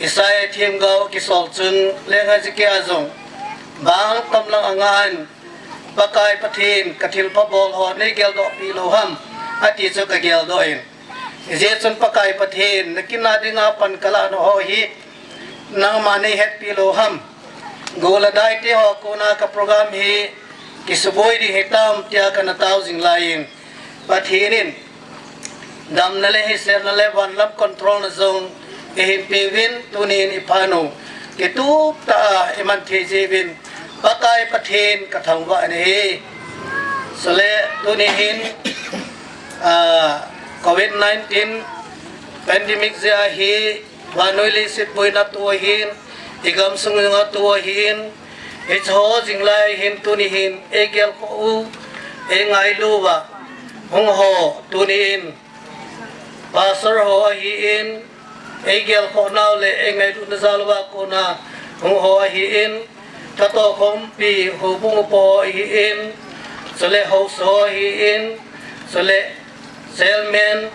Isaiah themgao kisol chun, Leng Hezekiah jong bang tamlang angan, Pakai Pathen, kathilpha bol ho neigeldohpi lou ham, ati chu kageldoh in. Hijeh chun Pakai Pathen, nakina dinga pan kalah nau ho hi nangman neihetpi lou ham. Go le dai te ho kona ka program hi kisuboi ding hitam tia kana tao jing laiyin, Pathen in damna le hiselna le vanlam control na jong eihin peuvin, tunin iphat u kitup tah a iman thei jiuvin, Pakai Pathen kathangvah in ahi. Chule tuni hin, ah, covid nineteen pandemic jeh a hi vannoi leiset boina atoh ahin, igamsung jong atoh ahin, hicheho jing lai hin tuni hin eigelkhoh u, eingailu uva hung ho, tunin pastor ho ahin, eigelkhoh nau le eingailutna jal uva kona hung ho ahin, katohkhompi houbung upa ho ahin, chule haosa ho ahin, chule Chairman,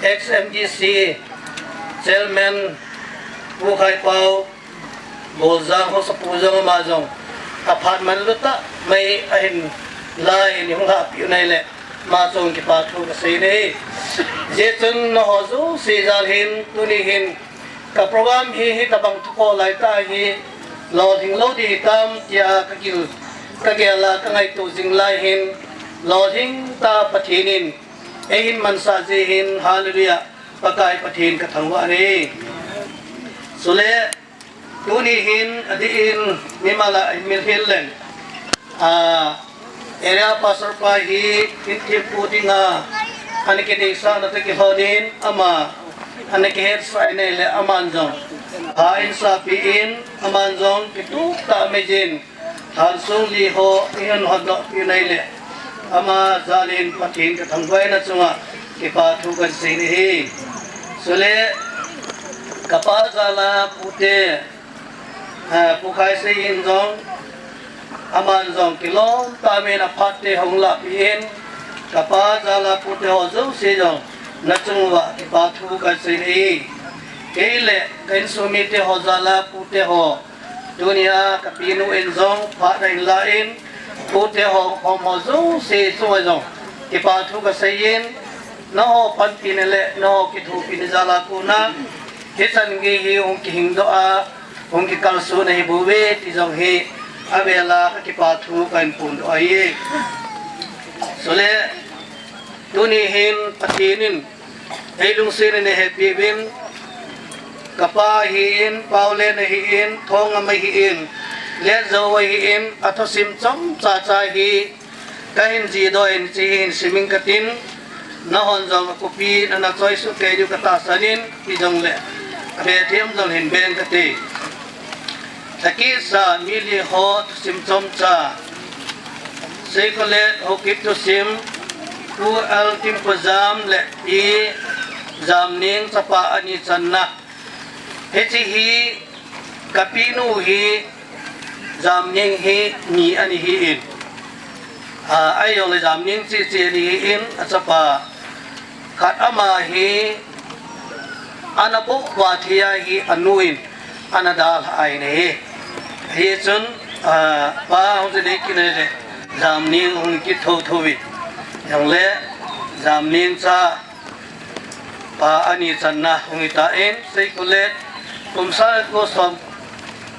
ex M D C Chairman Pu Khaipao Boljang, haosapu jong ama jong aphat manlu tah mai ahin lai in hung lhahpeh u ahile, ama chunga kipa thu kasei in ahi. Hijeh chun nangho jouse jal hin tuni hin ka program hi hitobang thupha laitah hi lolhing lou ding hitam tia kagil, kagel a kangaito jing lai hin, lolhing tah Pathen in eihin mansah jeh hin, Hallelujah, Pakai Pathen kathangvah in ahi. Chule tuni hin adeh in mimal a hin milhil leng, ah, area pastor pa hi hin thempu dinga ana kideisahna toh kilhonin ama ana kihetsah in ahile, aman jong pha eihin sapi in, aman jong kitup tah a meijin, lhansong li ho eihin hondohpi in ahile, ama jal in Pathen kathangvah in, achunga kipa thu kahin sei in ahi. Chule kapa jal a pute, ah, Pu Khaisei in jong, aman jong kilom tah in aphat te hung lahpeh in, kapa jal a pute ho jouse jong nachung uva kipa thu kahin sei in ahi. Kei le ka insung mite ho jal a pute ho, tunia kapinu in jong phat ahin la in, pute ho, khom ho jouse chunga jong kipa thu kasei in, nangho panpina le nangho kithopina jal a kona hichan gei hi hung kihingdoh a, hung kikalson ahibouve ti jong hi avel a kakipa thu kahin phondoh ahi. Chule tuni hin Pathen in eilungset in eihepiuvin, kapa ahin, Paolen ahin, Thongam ahin, Letjaho ahin, athusim chomcha cha hi kahin jihdoh in, hiche hi hin simin katin, nanghon jong akhopi nana choisuh kei diu katahsan in, hijongle abethem jong hin beng kate. Thakisa mi li ho thusim chomcha, Seikhole Haokip thusim, Pu L Timkhojam le Pi Jamning chapa ani channa. Hiche hi kapinu hi Jamning hi ni ana hi in, ah, ahijongle Jamning cheh cheh ana hi in, achapa khat ama hi ana bohkhuh thei ahi, anu in ana dalhah ahi in ahi. Hichun Ah, pa hung jin kinai le, Jamning hung kitho tho in. Jongle, Jamning cha, pa ani channa hung hita in, sei kule, kum sang ko som,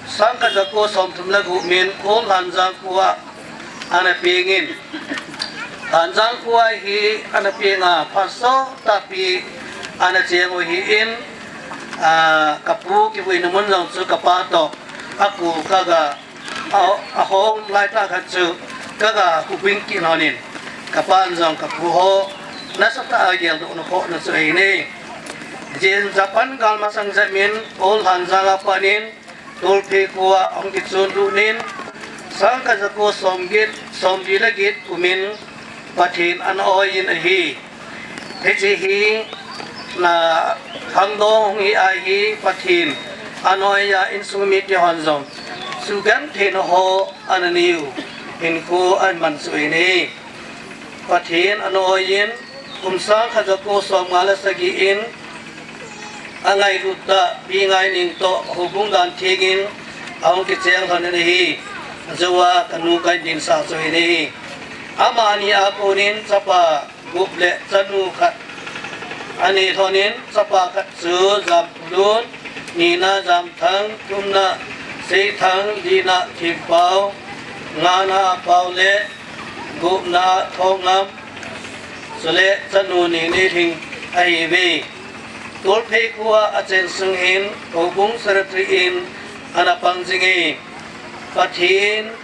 sang khat ja ko som thum le gup min, Old Hanjang kho a, ana peng in. Hanjang kho a hi, ana peng a, phaso tapi, ana cheng u hi in, ah, ka pu kivuina mun jong chu ka pa to, a ku ka ga, a, a hong lai ta khat chu ka ga ku bing ki nonin, ka pan jong ka pu ho, nasatah a gel doh na kho na chu ei nei. Jin Japan gal masang jamin, Old Hanjang a panin, Tulphei kho a hung kichun lut in, sang khat ja ko som get, som li le get kum in, Pathen ana oi in ahi. Hiche hi, na, khangdong hung hi ahi Pathen ana oi a insung mite hon jong, sugentheina ho ana nei u, hinkho ana man chu ei nei. Pathen ana oi in, kum sang khat ja ko som nga le sagi in, a ngailut tah, Pi Ngaineng toh, houbung dan theng in, ahung kicheng lhon in ahi, jou a ka nu ka dinsah chu hi nei. Amani a konin chapa gup le chanu khat, anei lhon in chapa khat chu Jamphulun, nina Jamthang, thumna Seithang, lina Thimpao, ngana Paole, gupna Thongam, chule chanu ni Neilhing ahiuve. Tulphei kho a achen sung hin, houbung secretary in ana pang jing e. Pathen,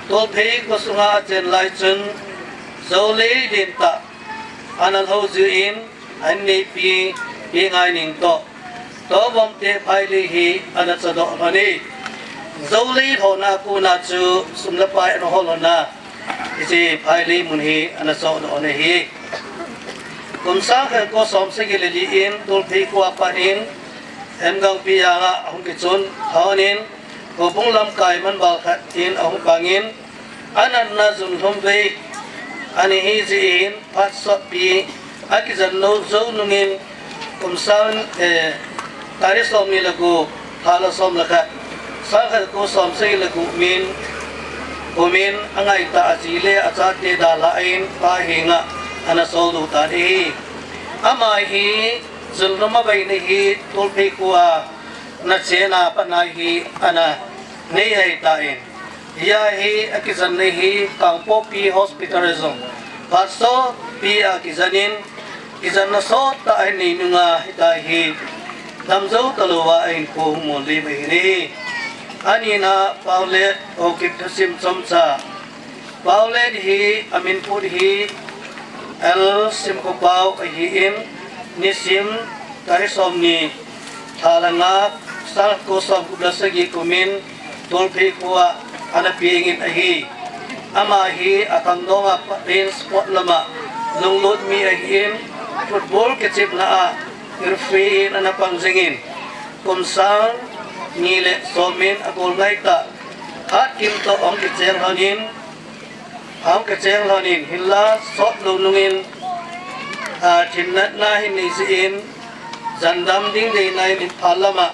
Tulphei kho sunga achen lai chun, jou lei lentah ana lho jiu in, an neipi, Pi Ngaineng toh, Tovom te phailei hi ana chadoh lhon e. Jou lei lhona kona chu sum le pai ana hol lhon a, hiche phailei mun hi ana chohdoh lhon ahi. Kum sang khat ko som sagi le li in Tulphei kho a pat in, Hemgangpi janga ahung kichun lhon in, houbung lamkai man bal khat in ahung pang in, anatna jun lhum vei ana hi jeh in, phat sotpi akijen jou nungin, kum sang, eh, tarik som ni le gup, lha le som le khat, sang khat ko som sagi le gup min, kum in angaitah a ji le achate dalhan pa henga ana sol lut tan ahi. Ama hi jun lhum a veina hi Tulphei kho a ana chen a pat na hi ana nei ahitan. Hia hi akijen na hi Kangpokpi Hospital a jong phat sotpi a kijen in, kijenna sottah ahin nei nunga hitia hi damjou talou a ahin kho hung mol lheh ahi. Anina Paole, Haokip thusim chomcha. Paole hi, amin put hi, L Simkhopao ahin, nisim, tarik som ni, lha le nga, sang ko som gup le sagi kum in, Tulphei kho a ana peng in ahi. Ama hi, akhangdong a pat in sport lama lunglut mi ahin, football kichepna a, referee in ana pang jing in, kum sang ni le som in agol ngai tah, Hatkim toh ahung kicheng lhon in, ahung kicheng lhon in, hinla sot lou nungin, a, thin natna ahin nei jeh in, jandam ding deina in Imphal lama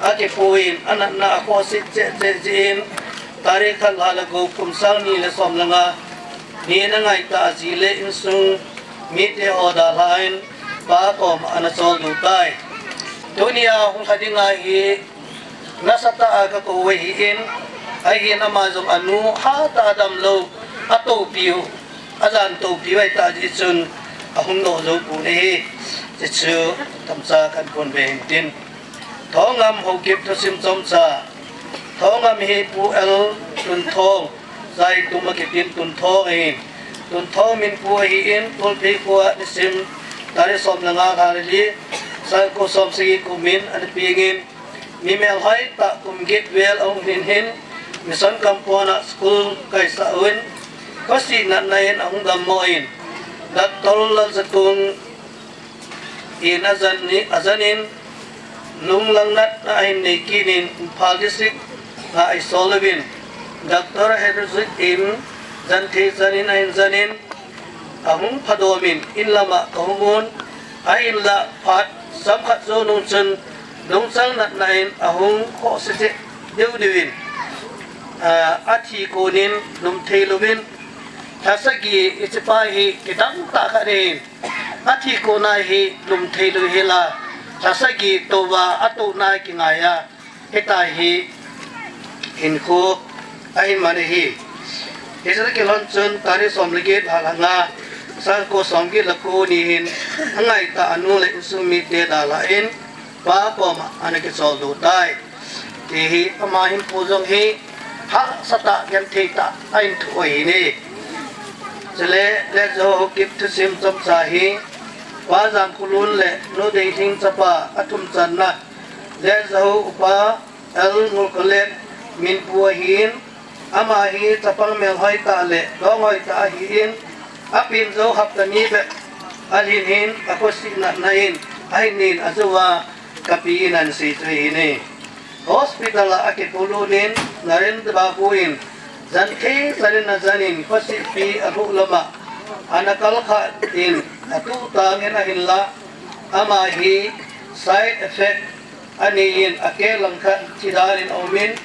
akipuiyin, anatna akhohse cheh cheh jeh in, tarik khat lha le gup kum sang ni le som le nga, ni ana ngai tah a ji le insung mite ho dalhan pa koma ana chol lut tai. Tunia hung lha dinga hi, nasatah a kakou ahin, ahin ama jong anu hatah a damlou, atoupiu, ajan toupiu ahitah jeh chun, ahung noh jou pon ahi, hichu tamcha kahin phonbe hintin. Thongam Haokip thusim chomcha. Thongam hi Pu L Tunthong, Zaitum akitin Tunthong ahin. Tunthong min pu ahin, Tulphei kho a nisim, tarik som le nga lha le li, sang ko som sagi kum in ana peng in, mi melhoi tah kum get vel ahung hin hin, Mission Compound a school kaisah uvin, khosih natna in ahung dammo in, Doctor Lalzatung in ajen in, ajen in, lunglang natna ahin nei kit in, Imphal District a ahin sol uvin, Doctor Hedrick in, jen thei jen in ahin jen in, ahung phadom in, in lama kahung un, ahinlah phat chomkhat jou nung chun, lungchang natna in ahung khohse cheh deu deu in, Ah, athi konin lum thei louvin, lha sagi ichipa hi kidang tah khat ahin, athi kona hi lum thei lou hela, lha sagi touva atouna kingaiya, hitia hi hinkho ahin man ahi. Hiche kilhon chun tarik som le get lha nga, sang ko som get le ko ni hin, angaitah anu le insung mite dalhan, Pa koma ana kicholdo tai, ti hi ama hin pu jong hi hahsatah gentheitah ahin thu ahin. Chule Letjao Haokip thusim chomcha hi, Pa Jamkholun le Nu Deilhing chapa athum channa, Letjao upa L Ngulkholet min pu ahin, ama hi chapang melhoi tah le donghoi tah ahin, apin jou hapta ni bep alhin hin, akhosih natna in ahin nin ajouva, kapi in ahin sei chu ahin. Hospital a akipulunin, Narendra Babu in jan thei chan in ajan in, khosihpi alhuh lama ana kalkhah in, atuh tangin ahinlah, ama hi side effect aneiyin, akeh langkhat thi danin aumin,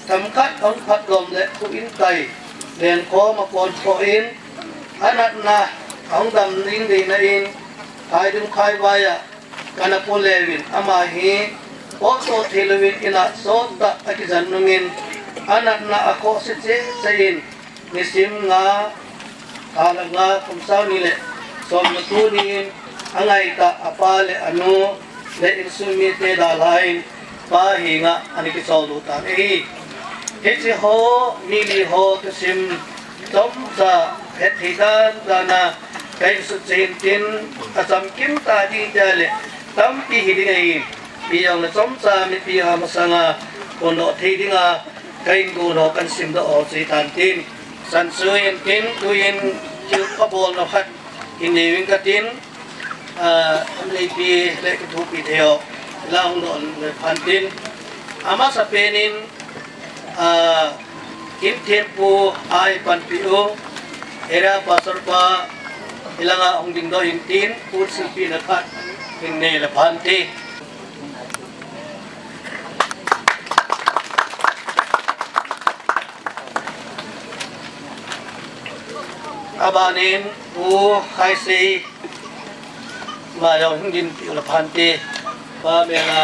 themkhat ahung phatdoh le khuh in tai, lenkhom aponthoh in, anatna ahung dam ding deina in, khaidung khaivaiya kana poleuvin, ama hi potdoh theilouvin, ina sottah akijan nungin, anatna akhohse cheh cheh in, nisim nga, tha le nga, kum sang ni le som le ko ni in, angaitah apa le anu le insung mite dalhan, Pa henga ana kicholdo tan ahi. Hiche ho, mi li ho thusim chomcha hetthei dan dan a kahin sut cheh in tin, achamkim tah ding tia le tampi hi ding ahi. Ipi jong le chomcha mipi ho masanga phondoh thei dinga kahin gon ho, kahin simdoh ho chu hitan tin, san chu hin tin, tuin thilpha bolna khat hin nei uving katin, ah, Amleipi le kithopi thei ho, la hung doh le phan tin, amasapen in, ah, Kimthempu a ipanpi u, Area Pastor pa, hilanga hung dingdoh in tin, pun silpina khat hin nei le phante. Abanin Pu Khaisei, ama jong hung dinpi u le phante. Pa mela,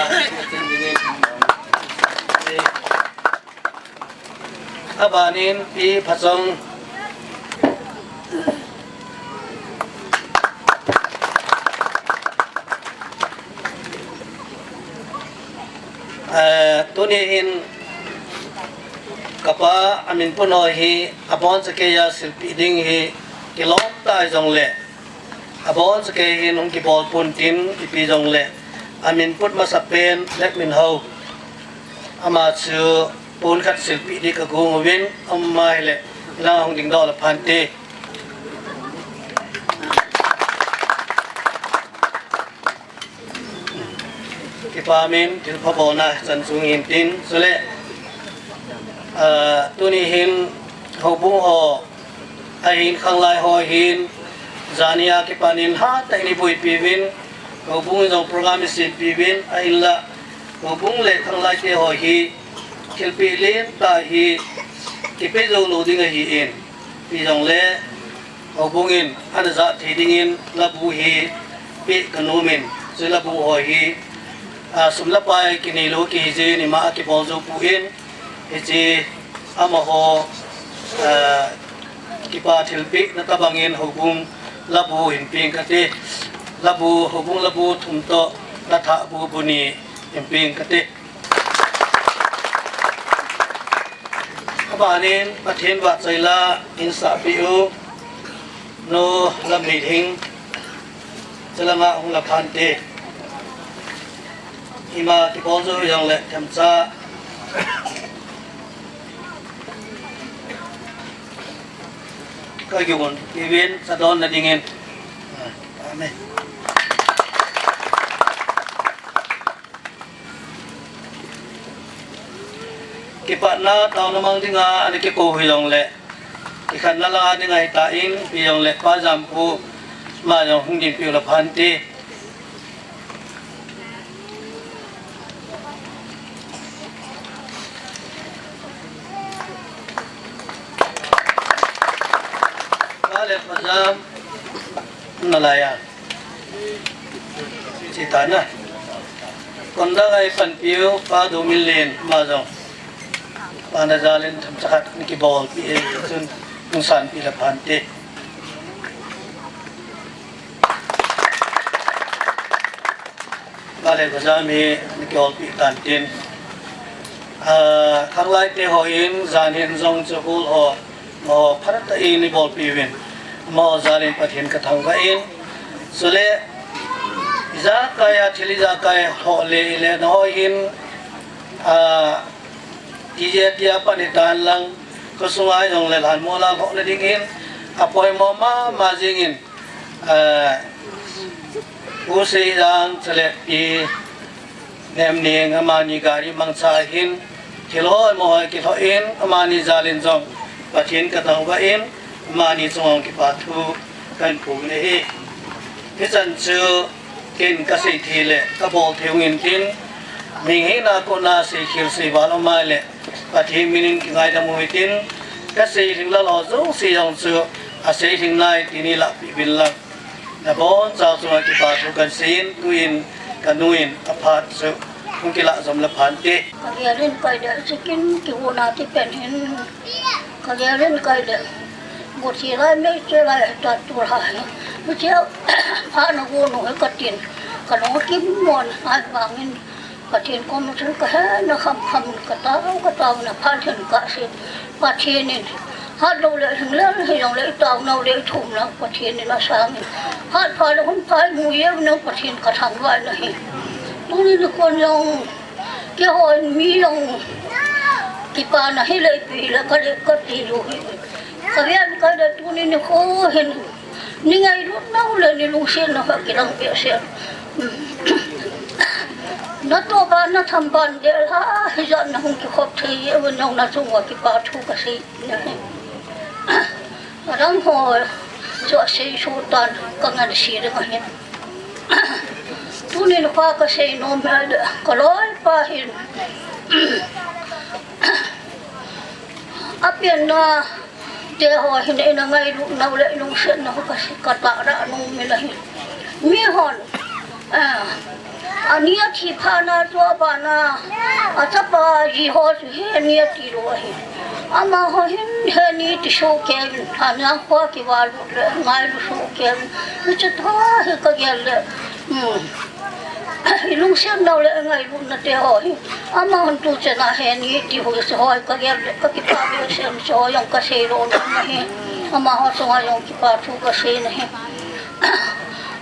Abanin Pi Phachong. Eh, tuni hin kapa amin pun ho hi abonchakeiya silpeh ding hi kilom tah jongle, abonchakei hin hung kibol pon tin, ipi jongle amin put masapen Letminhao, ama chu pon khat silpeh ding kagong uvin, ama hile lang hung dingdoh le phante. Kipa min thilpha bolna chan chung hin tin, chule, ah, tuni hin houbung ho ahin, khanglai ho ahin, jania kipanin hatah in ibuipi uvin, houbung in jong program isempeh uvin, ahinla houbung le khanglai te ho hi thilpeh lentah hi kipeh jou lou ding ahin, ipi jongle houbung in ana jah thei dingin labu hi peh kanom in, chu labu ho hi, ah, sum le pai kinei lou kihi jeh in ima a kibol jou pon, hiche amaho, ah, kipa thilpehna tobangin houbung labu hin peng kate, labu, houbung labu thum toh, lathah bu bu ni hin peng kate. Abanin Pathen vahchoila hin sahpeh u, Nu Lamneilhing, chalanga hung le phante. Ima kibol jou jongle themcha kagon uvin, cha donna dingin. Amen. Kipatna taona mang dinga ana kikou hijongle, kikhenna langa ding ahitan, ipi jongle Pa Jamkho, ama jong hung dinpi u le phante. Jam nalai a. Chita na. Kondang ai panpiu pa Dominlen ma jong. Pa na jalin tham chakhat ni kibolpi e chun nung sanpi la phante. Vale, kajam hi ni kibolpi tan tin. Ah, khanglai te ho in, jan hin jong chu hul ho, mo pharat a in ni bolpi uvin. Mo jalin Pathen ka thangvah in. Chule, ijakai a, thil ijakai ho le, le na ho hin, ah, tije tia pan hitan lang, khosung a jong le lhan mo la ho le ding in, apoimo mama jing in, ah, U Seijang chule Pi Nemning amani gari mangcha hin, thil ho mo ho kilhoh in, amani jalin jong Pathen ka thangvah in, amani chunga kipa thu kahin phong in ahi. Hichan chu ken ka sei thei le ka bol thei ung in tin, mihing hina kona sei khel sei val um a le, Pathen min in kingaidam u hitin, ka sei lhing lal ho jouse jong chu asei lhing nai ti ni lahpeh uvin lang. Nabonchauva chunga kipa thu kahin sei in, tuin ka nu in aphat chu hung kilah jom le phante. Ka gel in kai le, chicken kigona ti pen hin. Ka gel in kai le. Go thi lai, mei che lai, ta tu lai. Mi che, pha na go no ka tin. Ka no ki mon, ai vang in. Pathen koma chun ka hena kham kham, ka tao, ka tao na Pathen ka sei. Pathen in, hat lou le, hing le, hijong le, i tao nau le, i thum nau, Pathen in asang in. Hat pha le, hun pha, mu ye nau, Pathen ka thangvah in ahi. Tuni nikho jong, keiho in mi jong, kipana hi le, ipi le, ka le, ka ti lou hi. Ka via in ka le, tuni nikho hin. Ni ngailut nau le ni lungset nau kha kilang behseh. Na toh ban na tham ban deh a, hijat na hung kikhop thei e, nang na chunga kipa thu ka sei na hi. Adang ho chu asei suh tan ka ngan sei ding ahi. Tuni nikho ka sei nom e, ka loipa hin. Apen na Te ho hin eina ngailut nau le lungset nau ka si ka tah ra nung mi la hi. Mi hon, ah, ani a thi pha na chu a ba na, a chapa ji ho chu he ni a ti lou ahi. Amaho hin he ni ti soh kei, a na kho kiva lut le, ngailut soh kei. Mi chu tho hi ka gel le. Hmm. I lungset nau le ngailutna te ho hi. Amahon tu chena he ni ti ho se ho ka gel le ka kipa behseh, chu jong ka sei lou na hi. Amaho chunga jong kipa thu ka sei na hi.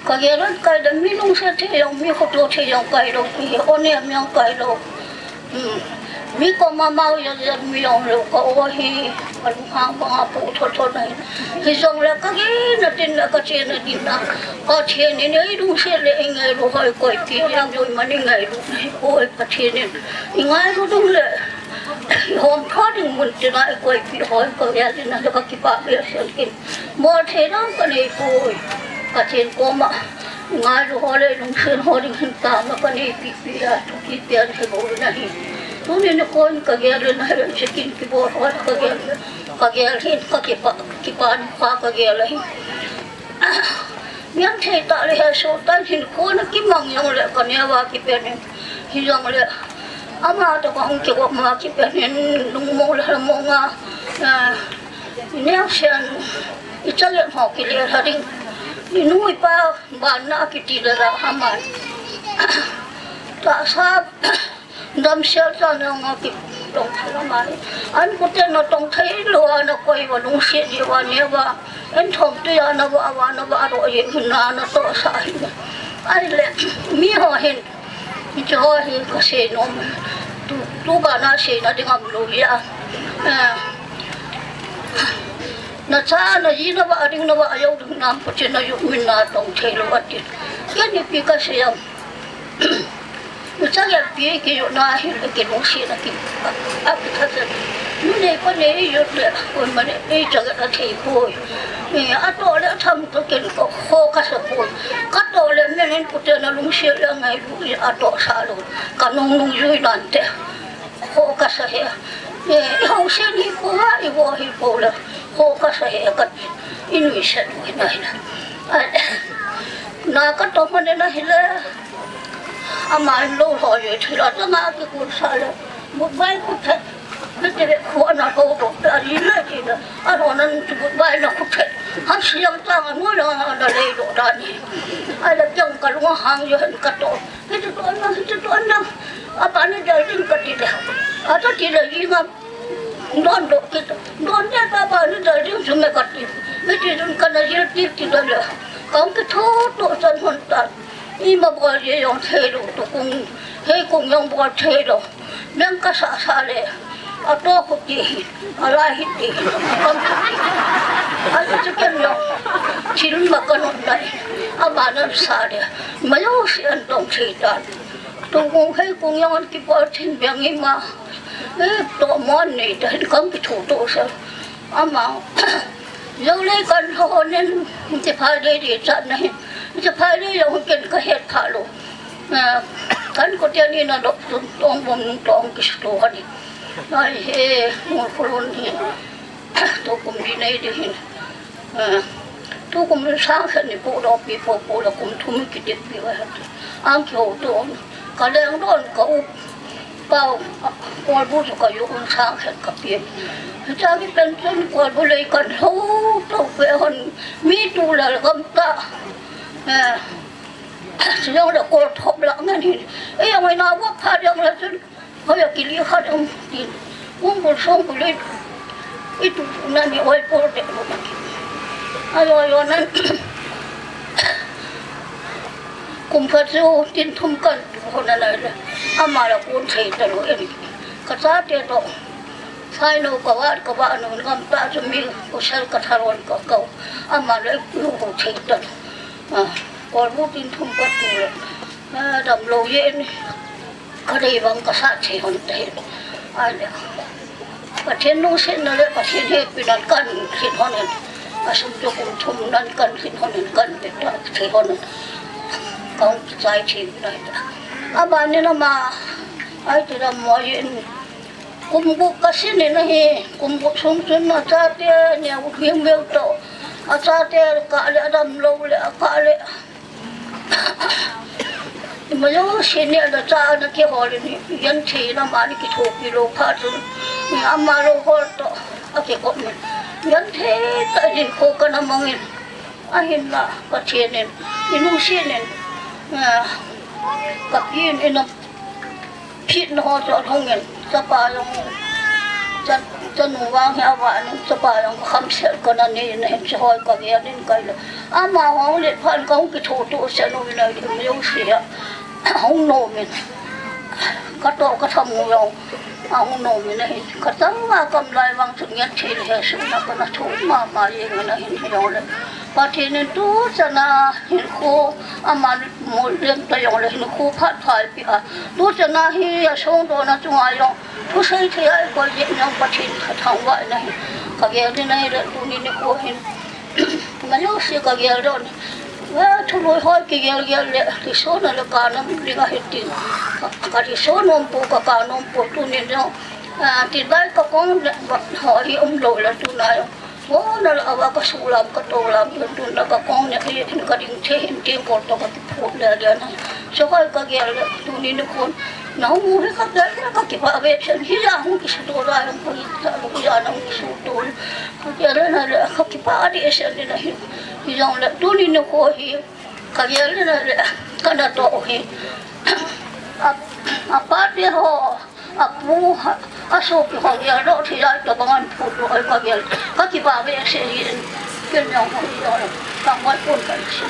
Ka gel le kai le mi lungset thei jong, mi khoto thei jong kai lou pi hi. O ne mi jong kai lou. Hmm. Mi koma mau jat jat mi jong lou ka o hi, ka lunghang banga pu tho tho na hi. Hijongle ka gel na tin le ka che na din na. Pathen in ei lungset le ei ngailu hoi koipi, ei ngailu man ei ngailu na hi poi Pathen in. Ei ngailu ding le, ei hom tho ding mun tina ei koipi hoi ka gel na le ka kipa behseh in. Bol thei dang ka nei poi. Pathen koma. Ngailu ho le lungset ho ding hin tama ka neipi pi a, thupi pen hi bou na hi. Tuni nikho in ka gel in ahi, chicken kibol ho ka gel, ka gel hin ka kipa, kipa ni pa ka gel ahi. Mian thei ta le he so tan hin kho na kimang jong le ka neo a kipen in. Hijong le ama toh ka hung kigop ma kipen in lungmong le lungmong a, eh, neo sian i chale mo kile ha ding. I nu i pa Ban na kiti le la ha mai. Tahsa damsel cha na nga kitong tha la mai. An kute na tong thei lou a na koi va lungset ji va ne va. En thom tu ya na va va na va ro ye na na toh sa hi. Ai le mi ho hin. Hiche ho hi ka sei nom. Tu, tu ba na sei na ding am lou ya. Eh. Na cha na ji na va ding na va jou ding nam ko che na yu min na tong thei lou a ti. Kei ni pi ka sei am. Cha ya pi ki yu na hi le ki lungset na ki. A, a ki tha cha. Nu ne pa ne yu le ko ma ne ei cha ga thei ko. Eh, a toh le tham to ken ko ho ka sa ko. Ka toh le me nen ko te na lungset le ngai lu a toh sa lou. Ka nung nung ju nan te. Ho ka sa he. Eh, ho se ni ko ha i vo hi ko le. Ho ka sa he ka. Inui set u hi nai na. Ai, na ka to ma ne na hi le. Ama lo ho ye thi la ta nga ki kun sa le. Mut bai ku the. Ni te be khu na ko to ta li le ti na. A lo nan tu mut bai na ku the. Ha siang ta nga no la na le do da ni. Ai la jang ka lu hang ye hen ka to. Hi tu to na, hi tu to na. A pa ni da jing ka ti le. A ta ti le yi nga. Don do kit, don ne pa pa ni da ding su me ka ti. Mi ti dun ka na jil ti ti da le. Kong ki tho to san hon ta. Ima bol ye jong thei lo, tukum, heikung jong bol thei lo. Meng ka sa sa le. A to khu ti hi, a lai hi ti hi. Kong khu ti hi. A ti chu ken jong. Thil ma ka non lai. Ama nan sa le. Ma yo si an tong thei ta. Tukum heikung jong an ki bol thin beng ima. Eh, to mon nei ta hin kong ki tho to sa. Ama. Yo le kan ho nen, ti phai le de chat na hin. Ti phai le yo ken ka het pha lo. Ah, kan ko te ni na dok tun tong bom tong ki sto ha ni. Ai he, mo ko lo ni. Tukum di nei de hin. Ah, tukum sang khat ni po do pi po po la kum thum ki te pi wa ha. Ang ki ho to. Ka leng don ka u. Pau, kolbu chu ka yu un sang khat ka pi. Cha ki pen chun kolbu lei kan ho to pe hon mi tu la gam ta. Eh, siyong la kol thop la ngan hin. E yang na wa pha yang la chun. Ho ya ki li khat um tin. Um bul song bul lei. I tu na ni oi por de lo na ki. Ayo, ayo, nan. Kum khat chu tin thum kan tu ho na lai le. Ama la kun thei ta lo em. Ka chate to. Sai no ka wa, ka wa no ngam ta chu mi ko sel ka tharon ka kau. Ama la ku ko thei ta. Ah, kolbu tin thum ka tu le. Ah, dam lo ye ni. Ka dei vang ka sa thei hon te. Ai le. Pathen lungsetna le Pathen hepina kan khin hon in. A sum chu kum thum nan kan khin hon in kan pe ta thei hon in. Kong chai thei nai ta. Abani na ma. Ai te dam mo ye ni. Kum gup ka sin in ahi. Kum gup sung chun na chate ni u him veu to. A chate ka le a dam lo le a ka le. Ima jouse ni a da cha na kihol in, yan thei na ma ni kithopi lou phat chun, ama lou hol toh a kikop in. Yan thei tah in hinkho kana mang in, ahinla Pathen in, i lungset in, ah, ka pi in, ina Phitna ho chu ahung in, chapa jong, cha, chanu vang hi avah in, chapa jong ka khamsel kana nei in, ahin chu hoi ka gel in ka le. Ama hung let phat in ka hung kitho to seh nom in, ahi, mi jouse a hung nom in. Ka toh ka tham u jong ahung nom in ahi. Ka chang a kam lai vang chu ngen thei le he sung na kana thu mama jeng in ahi jong le. Pathen in tu chan a hinkho ama Mo lem ta jong le hinkho phat pha i pi a. Tu chan a hi a song dona chunga jong. Thusei thei a i koi jeh jong Pathen ka thangvah in ahi. Ka gel in ahi le tuni nikho hin. Ama jouse ka gel don. Ve thului hoi kigel gel le. Kiso na le ka nam ding ahi tin. Ka, ka kiso nom po, ka ka nom po tuni jong. Ah, ti bai ka kong le, ho hi um lou le tuna jong. Mo na la va ka sulam ka tolam, tun la ka kong ne, ka ye thin ka ding che hin tin ko to ka kiphut le le na. So ka ka gel le, tuni nikhon. Na hung hi ka gel le, ka kipah ve chen hi ya hung kisu to la, hung ko hi ta lo ya na hung kisu to. Ka gel le na le, ka kipah di chen le na hi. Hi jong le, tuni nikho hi, ka gel le na le, ka na to hi. A, a pa te ho. Apu, asopi ho gel doh thei lai tobang an phut doh ka gel. Ka kipah behseh in. Ken jong hung doh. Ka ngoi pon ka si.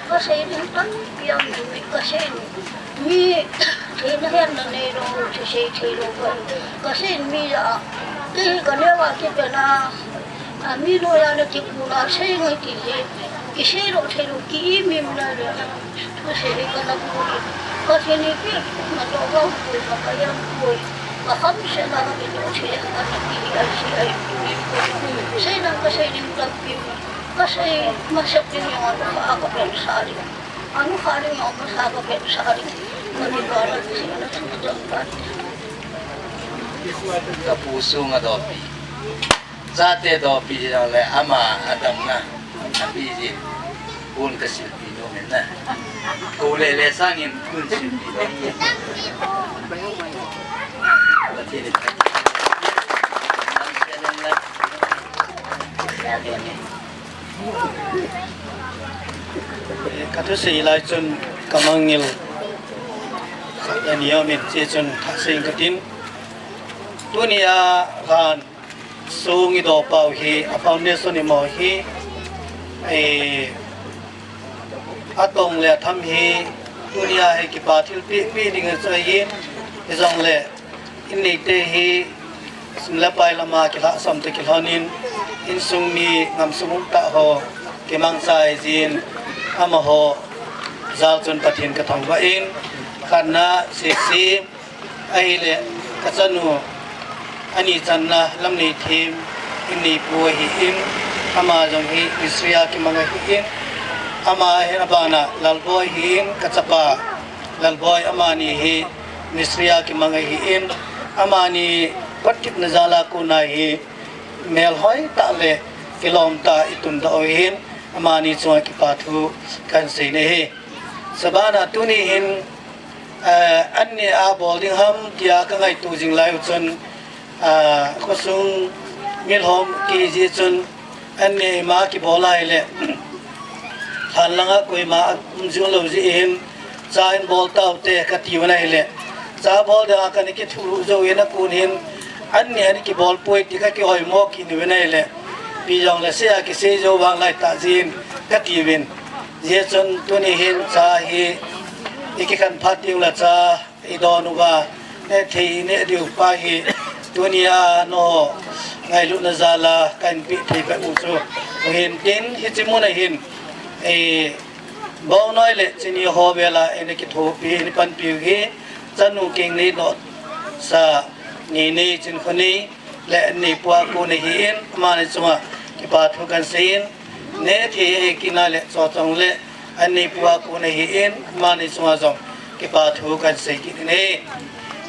Ka sei ding tampi um in, ka sei mi theina hetna neilou, thusei theilou ka, ka sei mi a, kei ka neo a kipe na, a mi noiya na kipuna sei ngai ti hi, kisei lou theilou, ki-im im na le, thusei hi kana pui, ka sei ni pi, na to ka pui, ka ka yang pui. Ka kham se na ka kito che ka na ki ai si ai pu ni pu. Sei na ka sei ding tampi. Ka sei ma se ding yong anu kha ka pen sa ding. Anu kha ding yong ka sa ka pen sa ding. Ka ni ka na si na tu tu ka. Ka pu sung a dopi. Chate dopi jong le ama a damna a pi jin. Pun ka silpi nom in na. Ko le le sangin pun silpi nom in. Pathen in. Ka thusei lai chun ka mangngilh khat le ni aum in, hiche chun thusei ka tin. Tunia khan sung i doh pau hi, a foundation i mo hi, eh, a tong le a tham hi, tunia hi kipa thilpeh peh ding ahi chu ahin, hijongle, in neite hi, sum le pai lama kilhahsam te kilhonin, insung mi ngamsung umtah ho, kimangcha ahi jin, amaho, jal chun Pathen ka thangvah in, khatna, sisi, Ahile, ka chanu, ani channa, Lamneithem, in neipu ahin, ama jong hi mistri a kimang ahin, ama hi abana Lalboi ahin, ka chapa Lalboi, amani hi mistri a kimang ahin, amani kot kitna jal a kona hi melhoi tah le kilom tah i tundoh u ahin, amani chunga kipa thu kan sei nahi. Sabana tuni hin, eh, anni a bol ding ham tia ka ngaito jing lai u chun, ah, khosung milhom kiji chun anni ma kibol ahile, khan langa koima um jing lou jeh hin, cha in bol taute ka tiu ahile, cha bol ding a ka ni kithuh jou in a kon hin, anni a ni kibol poi ti ka kihoimo kit u ahile, ipi jong le sei a kisei jou vang lai tah jin ka tiuvin. Hijeh chun tuni hin cha hi i kikhen phat ding le cha i don uva, neh thei i neh diu pa hi tunia nangho ngailutna jal a kahin peh thei peh u chu. Ahin tin hiche mun a hin, eh, Bonoi le Chini ho vel a eina kithopi, eina panpi u hi, chanu Kengneinoh sa Neinei Chinkhonei, le anni pu a kon ahin, amani chunga kipa thu kan sei in, neh thei ahi kit na le Chochong le anni pu a kon ahin, amani chunga jong kipa thu kan sei kit in ahi.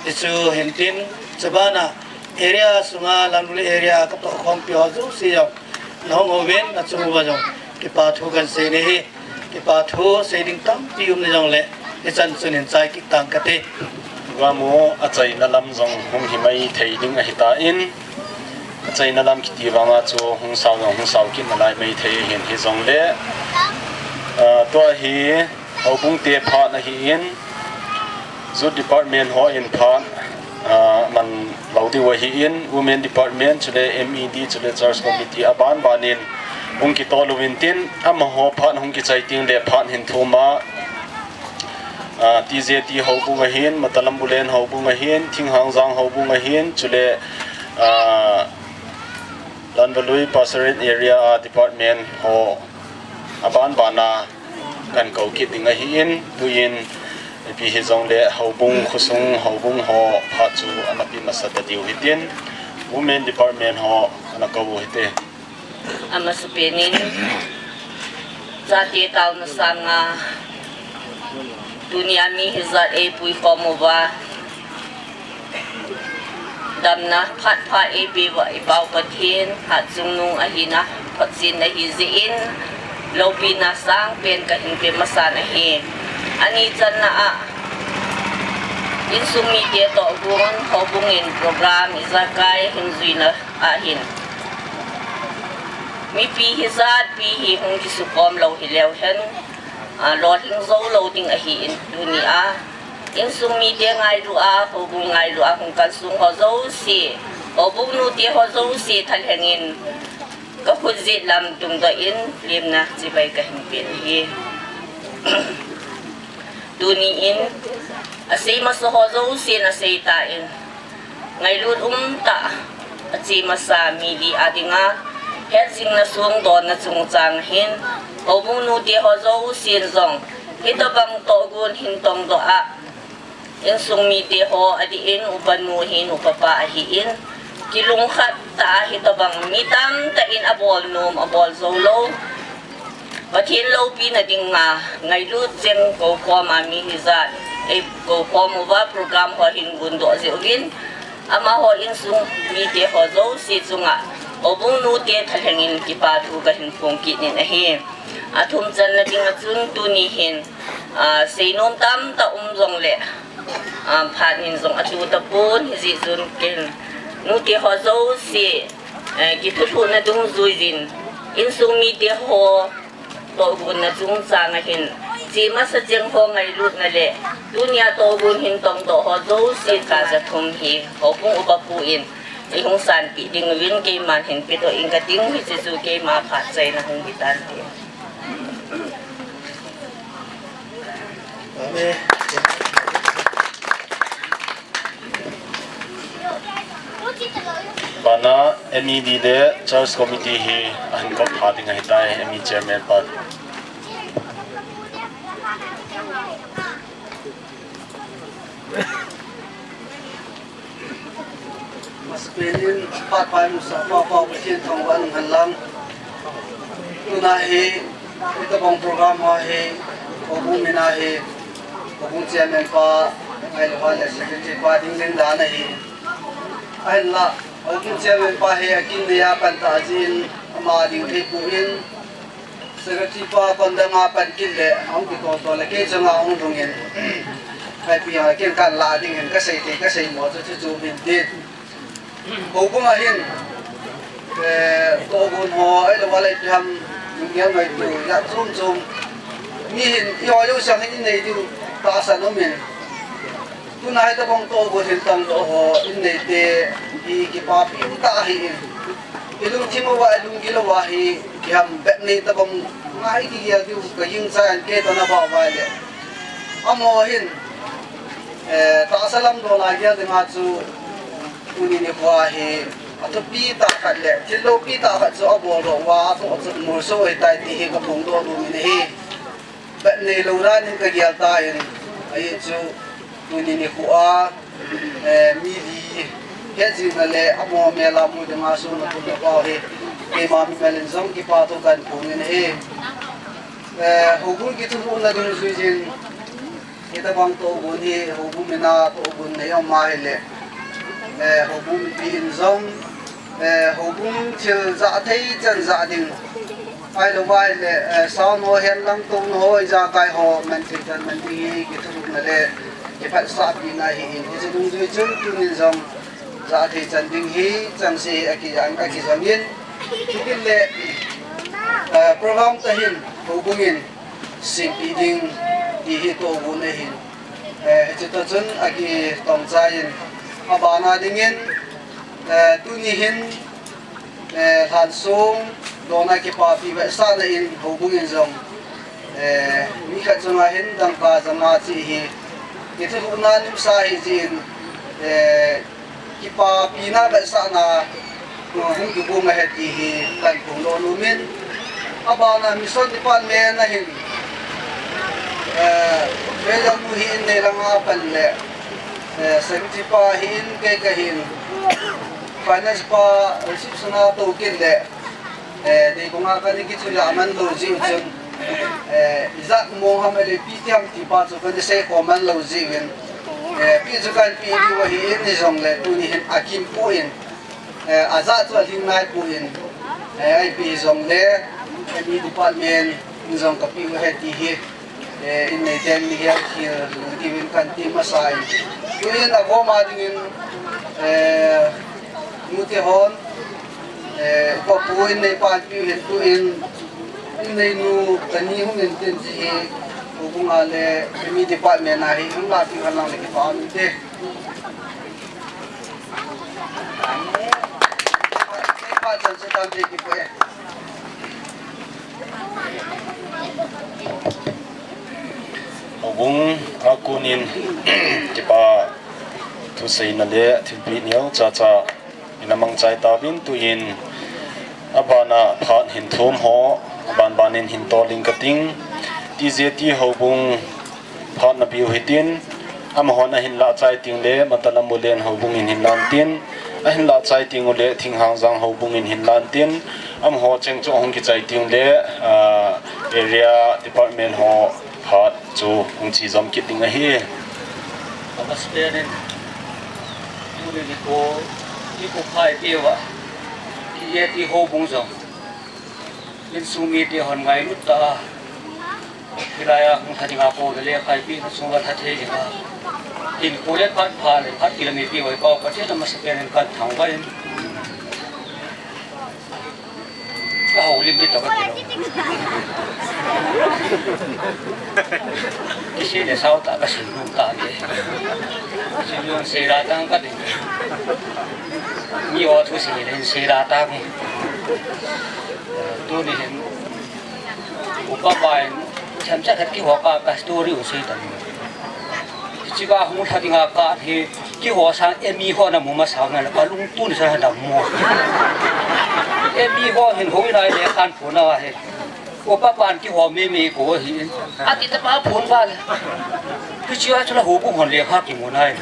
Hichu hin tin, chabana area sunga, Lamlul area ka tohkhompi ho jouse jong, nahung uvin, nachung uva jong kipa thu kan sei in ahi. Kipa thu sei ding tampi um na jongle, hichan chun hin chai kit tang kate. Gam u achaina lam jong hung hi mai thei ding ahitan, achaina lam kiti vanga chu hung sao jong hung sao kit nalai mai thei hin hijongle, ah, tua hi houbung te phat ahin, Youth Department hon phat, ah, man lou diu ahin, Women Department, chule M E D, chule Church Committee, aban banin hung kitol uvin tin, amaho phat hung kichai teng le phat hin thum a, ah, T J T houbung ahin, Matalam Bulen houbung ahin, Thinghangzang houbung ahin, chule, ah, Lanvalui Pastorate Area, ah, Department ho aban bana kan kou kit ding ahin, tuin ipi hijongle houbung, khosung houbung ho phat chu ana pe masa ta diu hitin, Women Department ho ana kou u hite. Amasapen in, chate taona sanga, tunia mi hijat eipui khom uva, damna phat pha eipeuva i Pau Pathen, Hatchungnung ahina, photchenna ahi jeh in, loupina sangpen kahin pe masa nahi. Ani channa a, insung mite toh gon, houbung in program ijakai ahin juina ahin, mipi hijat pi hi hung kisukhom lou hileu hen, a, lolhing jou lou ding ahin, tunia, insung mite ngailu a, houbung ngailu a, hung kalsong ho jouse, houbung nute ho jouse thalheng in, ka khut jet lam tungdoh in, lemna chibai kahin pen ahi. Tuni in, asei masa ho jousen asei tan, ngailut umtah, ache masa mi li a dinga, hetjingna songdohna chungchang hin, houbung nute ho jousen jong, hitobang tohgon hin tongdoh a, Insung mite ho adih in, upa nu hin, upa pa ahin, kilungkhat tah a hitobang mi tamtah in abol nom, abol jou lou. Pathen loupina dinga ngailut cheng kou koma mi hijat, ei kou kom uva program ho hin gundoh jeh uvin, amaho insung mite ho jouse chunga houbung nute thalheng in kipa thu kahin phong kit in ahi. Athum channa dinga chun tuni hin, ah, seinom tamtah um jongle, ah, phat in jong atu tapon, hijeh chun ken nute ho jouse, eh, kithulhuhna dungjuiyin, insung mite ho tohgon na chungchang a hin, chemasa cheng ho ngailutna le tunia tohgon hin tongdoh ho jouse kaja thum hi houbung upa pu in eihung sanpeh ding uvin keiman hin pedoh ing kating, hiche chu keima phat chaina hung hitante. Bana M E D le Church Committee hi ahin kop pha ding ahitai, M E Chairman pa. Masapen in phat pai musa pa pa Pathen thangvah in hen lang. Tuna hi, hitobang program ho hi, houbung mina hi, houbung chairman pa, ahilou le secretary pa ding ding dan ahi. Ahinla, houbung chairman pa hi akin dia pan ta jin, ama ding thei pon, secretary pa kon dang a pan kit le, ahung kitol tol le, kei chunga ahung lhung in, kaipi a ken kan la ding hin, kasei thei, kasei mo chu chu chu min tin. Houbung a hin, eh, tohgon ho, ahilou le ipi ham, ngel ngaito, ijat chom chom. Mi hin, eiho jouse hin inei diu, tahsan um in. Tuna hitobang tohgon hin tongdoh ho, inei te, hi kipapi tah ahi in. Ilungthim uva, ilunggil uva hi, ipi ham, bep nei tobang, ngai kigel diu, kagingchan, kei toh nabah uva le. Amaho hin, eh, tahsa lam dol a gel dinga chu, tuni nikho hi, athupi tah khat le, thil loupi tah khat chu abol doh uva, atoh chu molso ahitai ti hi kaphongdoh nom in ahi. Bep neilou dan in kagel tan, ahi chu, tuni nikho a, eh, mi li hetjingna le amaho mel a mu dinga suna thumna pau hi, keima mimal in jong kipa thu kahin phong in ahi. Eh, houbung kithulhuhna dungjuiyin, hitobang tohgon hi, houbung mina tohgon nei um ahile, eh, houbung mipi in jong, eh, houbung thil jah thei chan jah ding, ahilou le, eh, sound ho, hen lang tong ho, ijakai ho, man thei chan man ding hi, kithulhuhna le kiphatsahpina ahi in, hiche dungjui chun tunin jong jah thei chan ding hi, chang se akijan, akijang in, chutile, eh, program tah hin, houbung in, sempeh ding, ti hi tohgon ahin, eh, hiche toh chun akitong chai in, abana dingin, eh, tuni hin, eh, lhansong, dona kipapi vetsahna in houbung in jong, eh, mi khat chunga hin dangka jama cheh hi, kithulhuhna nimsa ahi jeh in, eh, kipapina vetsahna, eh, hung kigong ahi ti hi kahin phongdoh nom in, abana mission department a hin, eh, Treasurer nu hi in nei langa pan le, eh, Secretary pa hi in kei kahin, Finance pa reception a tou kit le, eh, deibanga kana kichoi a man lou jeh u chun, eh, ijat mong ham ahile ipi ti ham ti pa chu kana seikhom man lou jeh uvin, eh, ipi chu kahin pe diu ahi in hijongle tuni hin akim poi, eh, ajat chu alhing nai poi, eh, ipi hijongle, eh, M E department in jong kapeh u ahi ti hi. Eh, in neiten nigel khel diuvin kahin ti masa in. Tuin agoma dingin, eh, nute hon, eh, upa pu in neipa peh u hin tuin, in neinu tani hung in tin ti hi, houbung a le, M E department a hi, hung la ti hon lang le kipa um te. Neipa chan se tam te kipa e. Houbung a konin kipa thuseina le thilpeh neo chacha ina mangchai tauvin tuin abana phat hin thum ho banban in hin tol ing kating, T J T houbung phat na piu hitin, Amahon ahin lah chai teng le, Matalam Ulen houbung in hin lan tin, ahin lah chai teng ule Thinghang Jang houbung in hin lan tin, amaho cheng chu ahung kichai teng le, ah, area department ho phat chu hung chi jom kit ding ahi. Amasapen in, tuni nikho, nikho phai peh uva, T A T houbung jong insung mite hon ngailut tah a, hilai a hung lha dinga kou le lekha ipehna chunga lha thei dinga, hinkho le phat pha le phat kila mi pi uva i Pau Pathen amasapen in kathangvah in. Ka houlim ding toh ka kilou. Kisei le sao tah ka sei nom tah e. Sei nom sei la tang ka ding. Mi o thu sei le sei la tang e. Tuni hin Upa pa in themcha khat kihou a ka story u sei tan. Hiche ka hung lha dinga ka hi kihou sang Emi ho na mu masa na ka lungtun sa na mu. Emi ho hin hou in a le kan phun a he. Upa pan kihou mei mei ko hi. Ati ta pa phun ba le. Hiche a chu la houbung hon lekha kimu nai.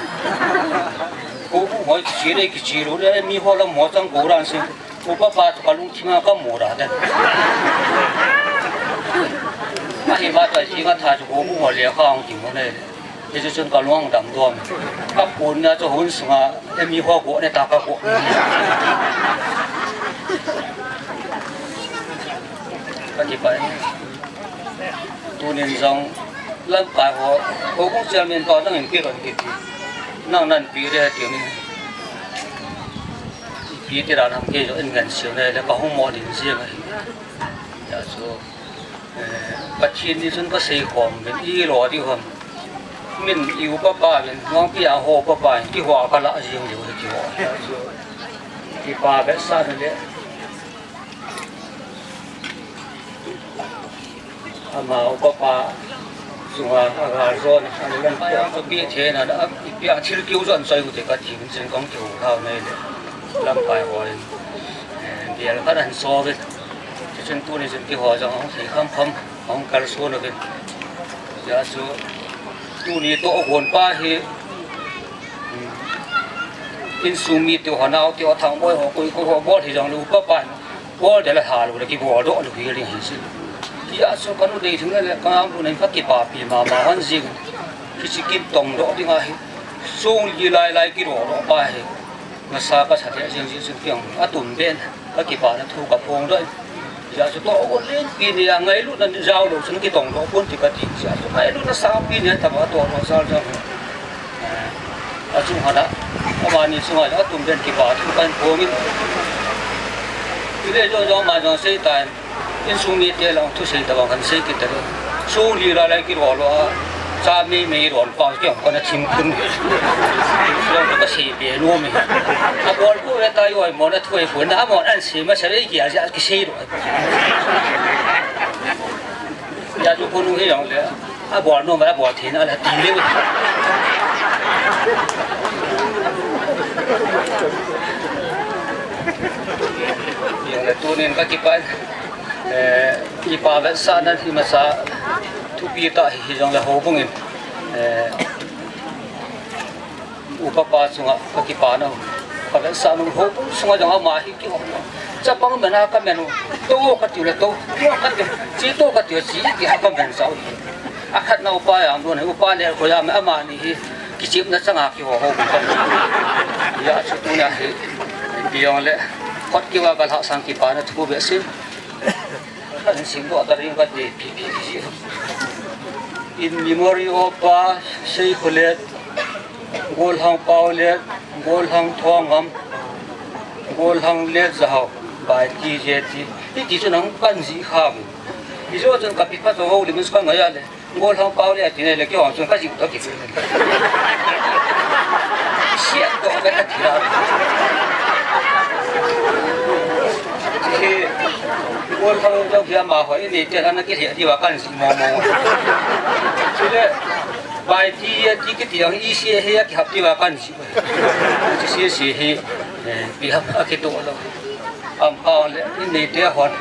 Houbung hoi kiche le kiche lou le Emi ho la mo chang ko ran se. Upa pa chu ka lungthim a ka mu ra den. Ahi ma ta jing a tha chu ko bu ho lekha hung kimu nei. Hichu chun ka lung dam dom. Ka pun na chu hun sunga Emi ho ko ne ta ka ko. Ka ti pai. Tunin jong lamkai ho, houbung chairman pa nang in pi ron kiti. Nang nan pi re ti ni. Ipi ti dan ham kei jong in ngan sel le ka hung mo ding jeng ahi. Hijeh chun, eh, Pathen ni chun ka sei khom uvin i lo ding ham. Min i upa pa uvin, Vangpi a ho upa pa in, kihou a ka lah jeng diu hi kihou. Hijeh chun, kipa vetsahna le. Ama upa pa chunga agal jona, alan pa jong chu pi thei na, a, ipi a thil kiu jong choi u te ka ti, min chen kong kiu thau nei le. Lamkai ho in, eh, bial khat an so ve. Chu chun tuni chun kihou jong hung thei kham kham, hung kal so na ve. Hijeh chun tuni toh gon pa hi, hmm, insung mite ho, nao te ho, Thangboi ho, koi ko ho bol hi jong le upa pa in. Bol de la ha lou le kibol doh lou hi ding hi si. Hijeh chun ka nu dei thing le le ka am lu nei ka kipapi mama hon jing. Hiche kin tong doh ding ahi. Sung li lai lai kilo doh pa hi. Masa ka sa thei jing jing jing tiang. Atum ben ka kipana thu ka phong doh. Hijeh chun toh gon len pi ni a ngailutna jao lou chun kitong doh pon ti ka ti. Hijeh chun ngailutna sang pi ni a tama toh doh jal jal. Eh, achung hana, amani chunga jong atum ben kipa thu kan phong in. Tile jong jong ama jong sei tan, insung mite lang thusei tabang kan sei kit ta lo. Sung li lai lai kilo lou a, cha mei mei lou pa kiong kana thim khun. Jong ka sei be nom e. Abol ko le ta joi mo na thu e ko na mo an sei masa le ki a ja ki sei lou. Hijeh chun konu hi jong le, abol nom a, abol thei na le, ti le. Jong le tunin ka kipa, eh, kipa vetsahna hi masa thupi tah hi, hi jong le houbung in, eh, Upa pa chunga ka kipana, ka vetsahna houbung sunga jong ama hi kihou. Chapang mena ka men u, to ka tiu le to, to ka tiu, chi to ka tiu, chi ti a ka men sau. Akhatna upa jam don, upa le ko jam, amani hi kichepna changa kihou houbung ka. Hijeh chun tuna hi, biang le, khut kiva ka lhasam kipana thu behseh. Kan sim doh ta ring ka ti pi pi pi. In memory of Pa Seikholet, Golhang Paolet, Golhang Thongam, Golhang Letjahao, by T J T. Hiti chu nang kan jih kha. Ijo chun ka pi pa chu ho le min kan ngai a le. Golhang Paolet ati nei le kihou chun ka jih to ki. Siat to ka ti la. Hi, Golhang jong hi ama ho, ini te lana kihei diu a kan jih mong mong. Chule, by T J T kiti jong hi, C A hi a kihap diu a kan jih. Chu C A hi, eh, kihap a kitoh lou. Ampao le, ini te hon.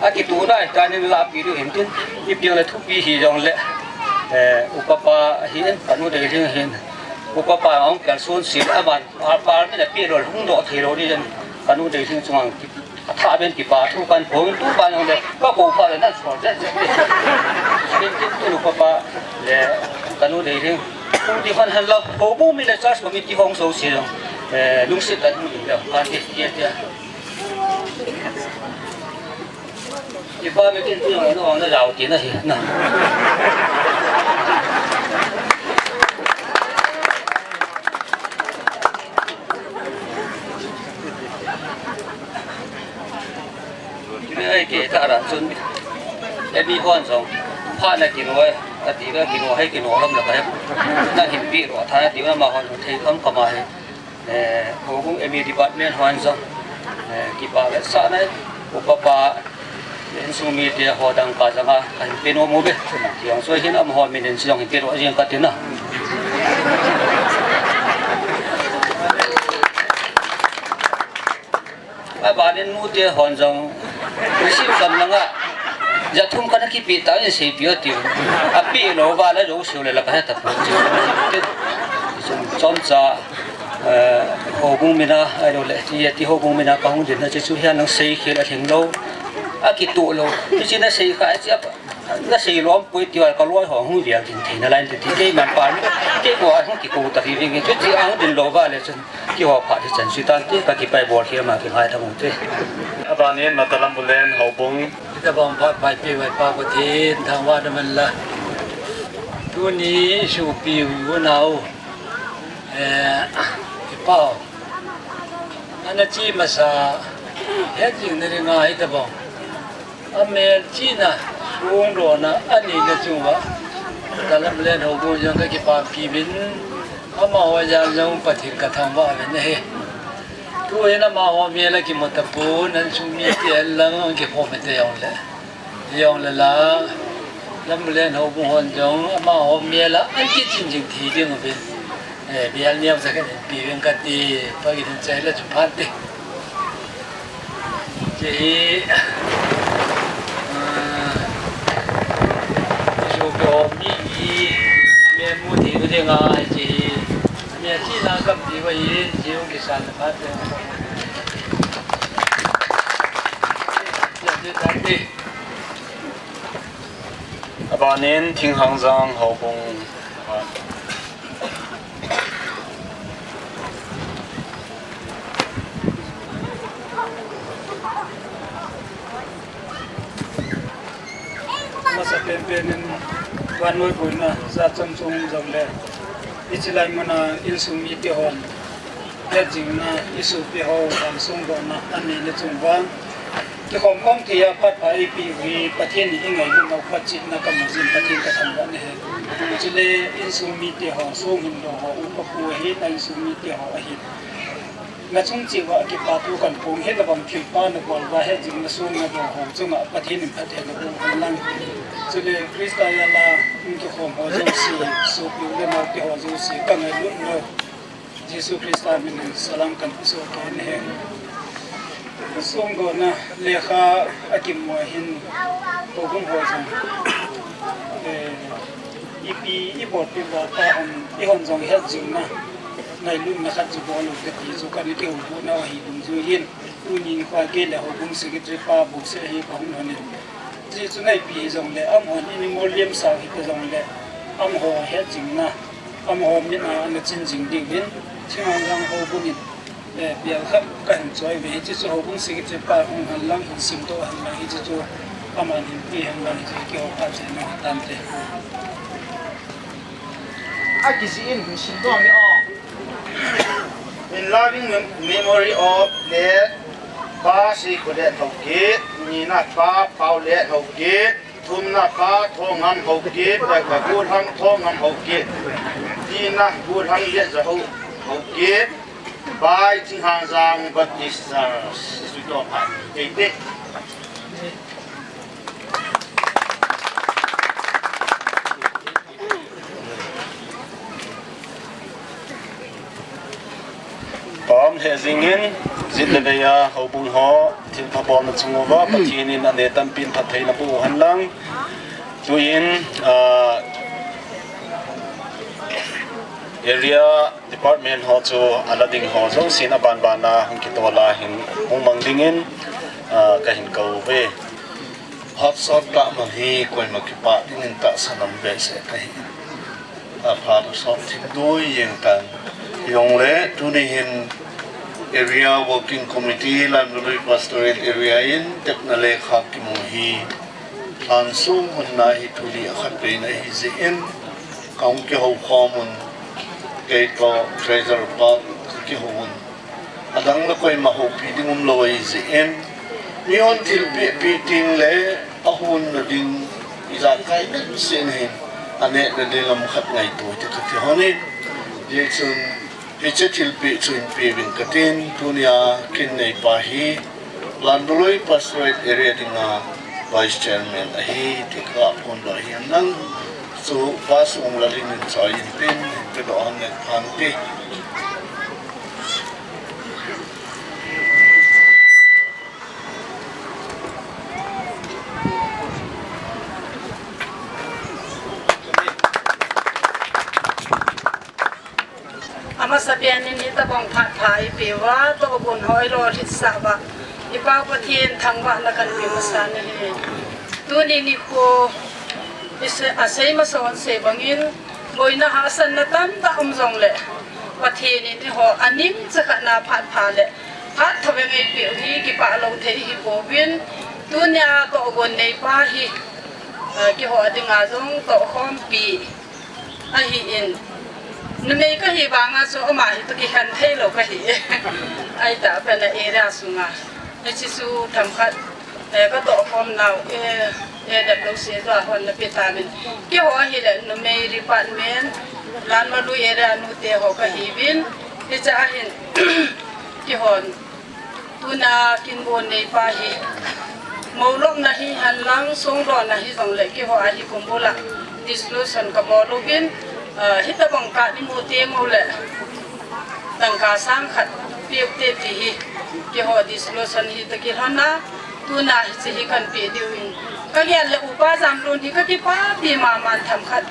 A kitoh nai, ta ni la pi diu hin tin, ipi le thupi hi jong le. Eh, upapa hin, kanu Deilhing hin. Upapa ong kalsun sil aman, par, par min api lo, hung doh thei lo ni jan. Kanu Deilhing chunga ki, atha ben kipa thu kan phong tu pa nong le, ka ko pa le nan so je je. Kin kin tu upapa le, kanu Deilhing. Tu di han han lo, ko bu mi le church committee hong so si lo. Eh, lungsit kan hung le, kan ti ti ti. Ipa me kin tu yong no na jao ti na hi na. Kile ai ke ta ra chun. Emi hon jong. Pha na kino ai. Ati na kino hai kino lam na kai. Na hin pi ro tha ti na ma hon thei kham kham ai. Eh, houbung M E department hon jong, eh, kipa vetsahna, upapa, insung mite ho dangka janga, kahin pe nom uve. Tiang soi hin amaho minin jong hin pe ro jing kati na. Abanin nute hon jong, receive kam langa, ja thum kana kipe ta in seipi ati. Ape lou va la jo sio le la ka heta. Chomcha, eh, houbung mina, ai lo le, ti, ti houbung mina ka hung din na chu chu hian nang sei khel a thleng lo, a kitu lo. Ti chi na sei kha, chi a, na sei lom pui ti wa ka loi ho hung vial din theina line ti, ti kei man pa, kei ko a hung kiku ta vi vi chu chi a hung din lo va le chun, ki ho pha ti chan sui tan ti ka kipai bol khia ma ki ngai ta mu te. Abanin Matalam Bulen houbung. Tabang pha pai pi vai pa ko tin thang wa da man la. Tuni supi u nau. Eh, i pau. Ana chi masa, het jing na ringa hi tabang. A mel china, sung dona, ani na chunga. Talam Bulen houbung jong ka kipa pi bin. Amaho jal jong Pathen ka thangvah uvin ahi. Tu hin amaho mel a kimu tapon, an sung mite lang, an kikhom te jong le. Jong le la, Lamlen houbung hon jong, amaho mel a, an kichin jing thei ding uvin. Eh, bial niam sa kan pe uvin kati, pa kin chai la chu phan te. Che hi, ah, isu ke ho mi hi, mi mu thei ding a, che hi, mi chi na kam ti wa hi, che u kisan phan te. Che, che, che, che. Abanin Thinghangjang houbung. Masa penpen in vannoi boina jat chom chom jong le. Hichi lai muna insung mite hon. Hetjingna, isopi ho, vang sung dona, ani na chung vang. Kikhom khom thei a phat pha eipeh u hi Pathen in i ngailut nau phatchomna ka mu jin Pathen ka thangvah na ahi. Chule insung mite ho, song hin dong ho, upa pu ahi, ta insung mite ho ahi. Na chung cheh uva kipathu kan phong, hitabang thilpha na bol uva hetjingna song na dong ho chunga Pathen in phatthei na boh hen lang. Chule Christa jal a kikhom ho jouse, sopi u le naote ho jouse, ka ngailut nau. Jesu Christa min in salam kan pe soh kei ahi. Songdohna lekha a kimu a hin, houbung ho jong, eh, ipi i bolpi bol ta ham, eihon jong hetjingna, ngailutna khat chu bol u kati chu kan kihoutoh nau ahi dungjuiyin, tuni nikho a kei le houbung secretary pa bouseh hi ka hung hon in. Hichu neipi hijongle, amahon i memorial lim sao hita jongle, amaho hetjingna, amaho mit a ana chin jing ding uvin, Thinganjang houbung in, eh, bial khat kahin choi uve, hichu houbung secretary pa hung hen lang, hin simdoh hen lang, hichu aman hin pe hen lang, hichu kihoupi cheh nau tante. Akijih in, hin simdoh ni o. In loving mem-, memory of the Pa Seikholet Haokip, nina Pa Paolet Haokip, thumna Pa Thongam Haokip, le ka Guhlang Thongam Haokip, tina Guhlang Letjahao Haokip, by Thinganjang Baptist Church. Suito pa, tete. Pam he jingin, jit le vei a houbung ho, thilpha bolna chung uva, Pathen in anei tampin phattheina boh u hen lang. Tuin, ah, Area department ho chu ala ding ho jousen aban ban a hung kitol a hin hung mang dingin, ah, kahin kou uve. Phat sot tah mang hi koima kipah dingin tahsan um behseh kahi. Aphat sot thim doi jeng tan. Jongle tuni hin Area Working Committee Lanvallui Pastorate Area in tepna lekha kimu hi lhansong honna hi tuni a khatveina ahi jeh in, kahung kihou khom un, kei toh Treasurer pa kihou un. Adang le koima houpi ding umlou ahi jeh in, mihon thilpeh peh tengle ahonna ding ijakai nasatah in ahin, aneh nading lam khat ngaito te kati hon in. Hijeh chun, hiche thilpeh chu hin peuvin katin, tunia kin neipa hi Lanvallui Pastorate Area dinga Vice Chairman ahi ti kaphondoh ahi. Nang chu Pa Songlalin in choi in tin, pedoh hon ne phante. Amasapen in hitabang phat pha eipeuva, tohgon ho eilolhitsah uva, i Pa Pathen thangvahna kahin pe masa nahi. Tuni nikho, i sei, asei masa hon sei bangin, boina hahsatna tamtah um jongle, Pathen in eiho aning chakhat na phat pha le phat thaveng eipeu hi kipah lou thei hipouvin, tunia tohgon neipa hi, ah, keiho dinga jong tohkhompi ahin, numei kahi vanga chu ama hi toh kikhen theilou kahi. Ahitah pen a area sunga hiche chu themkhat, eh, katohkhom nau, eh, eh, dap lou se jua hon nape tauvin. Keiho ahile numei department, Lanvallui area nute ho kahiuvin. Hichea hin, keihon tuna kin bon neipa hi, moulopna hihen lang, songdohna hijongle keiho a hi kumbul a dissolution kabol uvin, ah, hitabang card imu teng uleh dangka sang khat peute ti hi keiho dissolution hi toh kilhon a, tuna hiche hi kahin pe diuvin. Kagel le Upa Jamlun hi kakipapi mama in themkhat.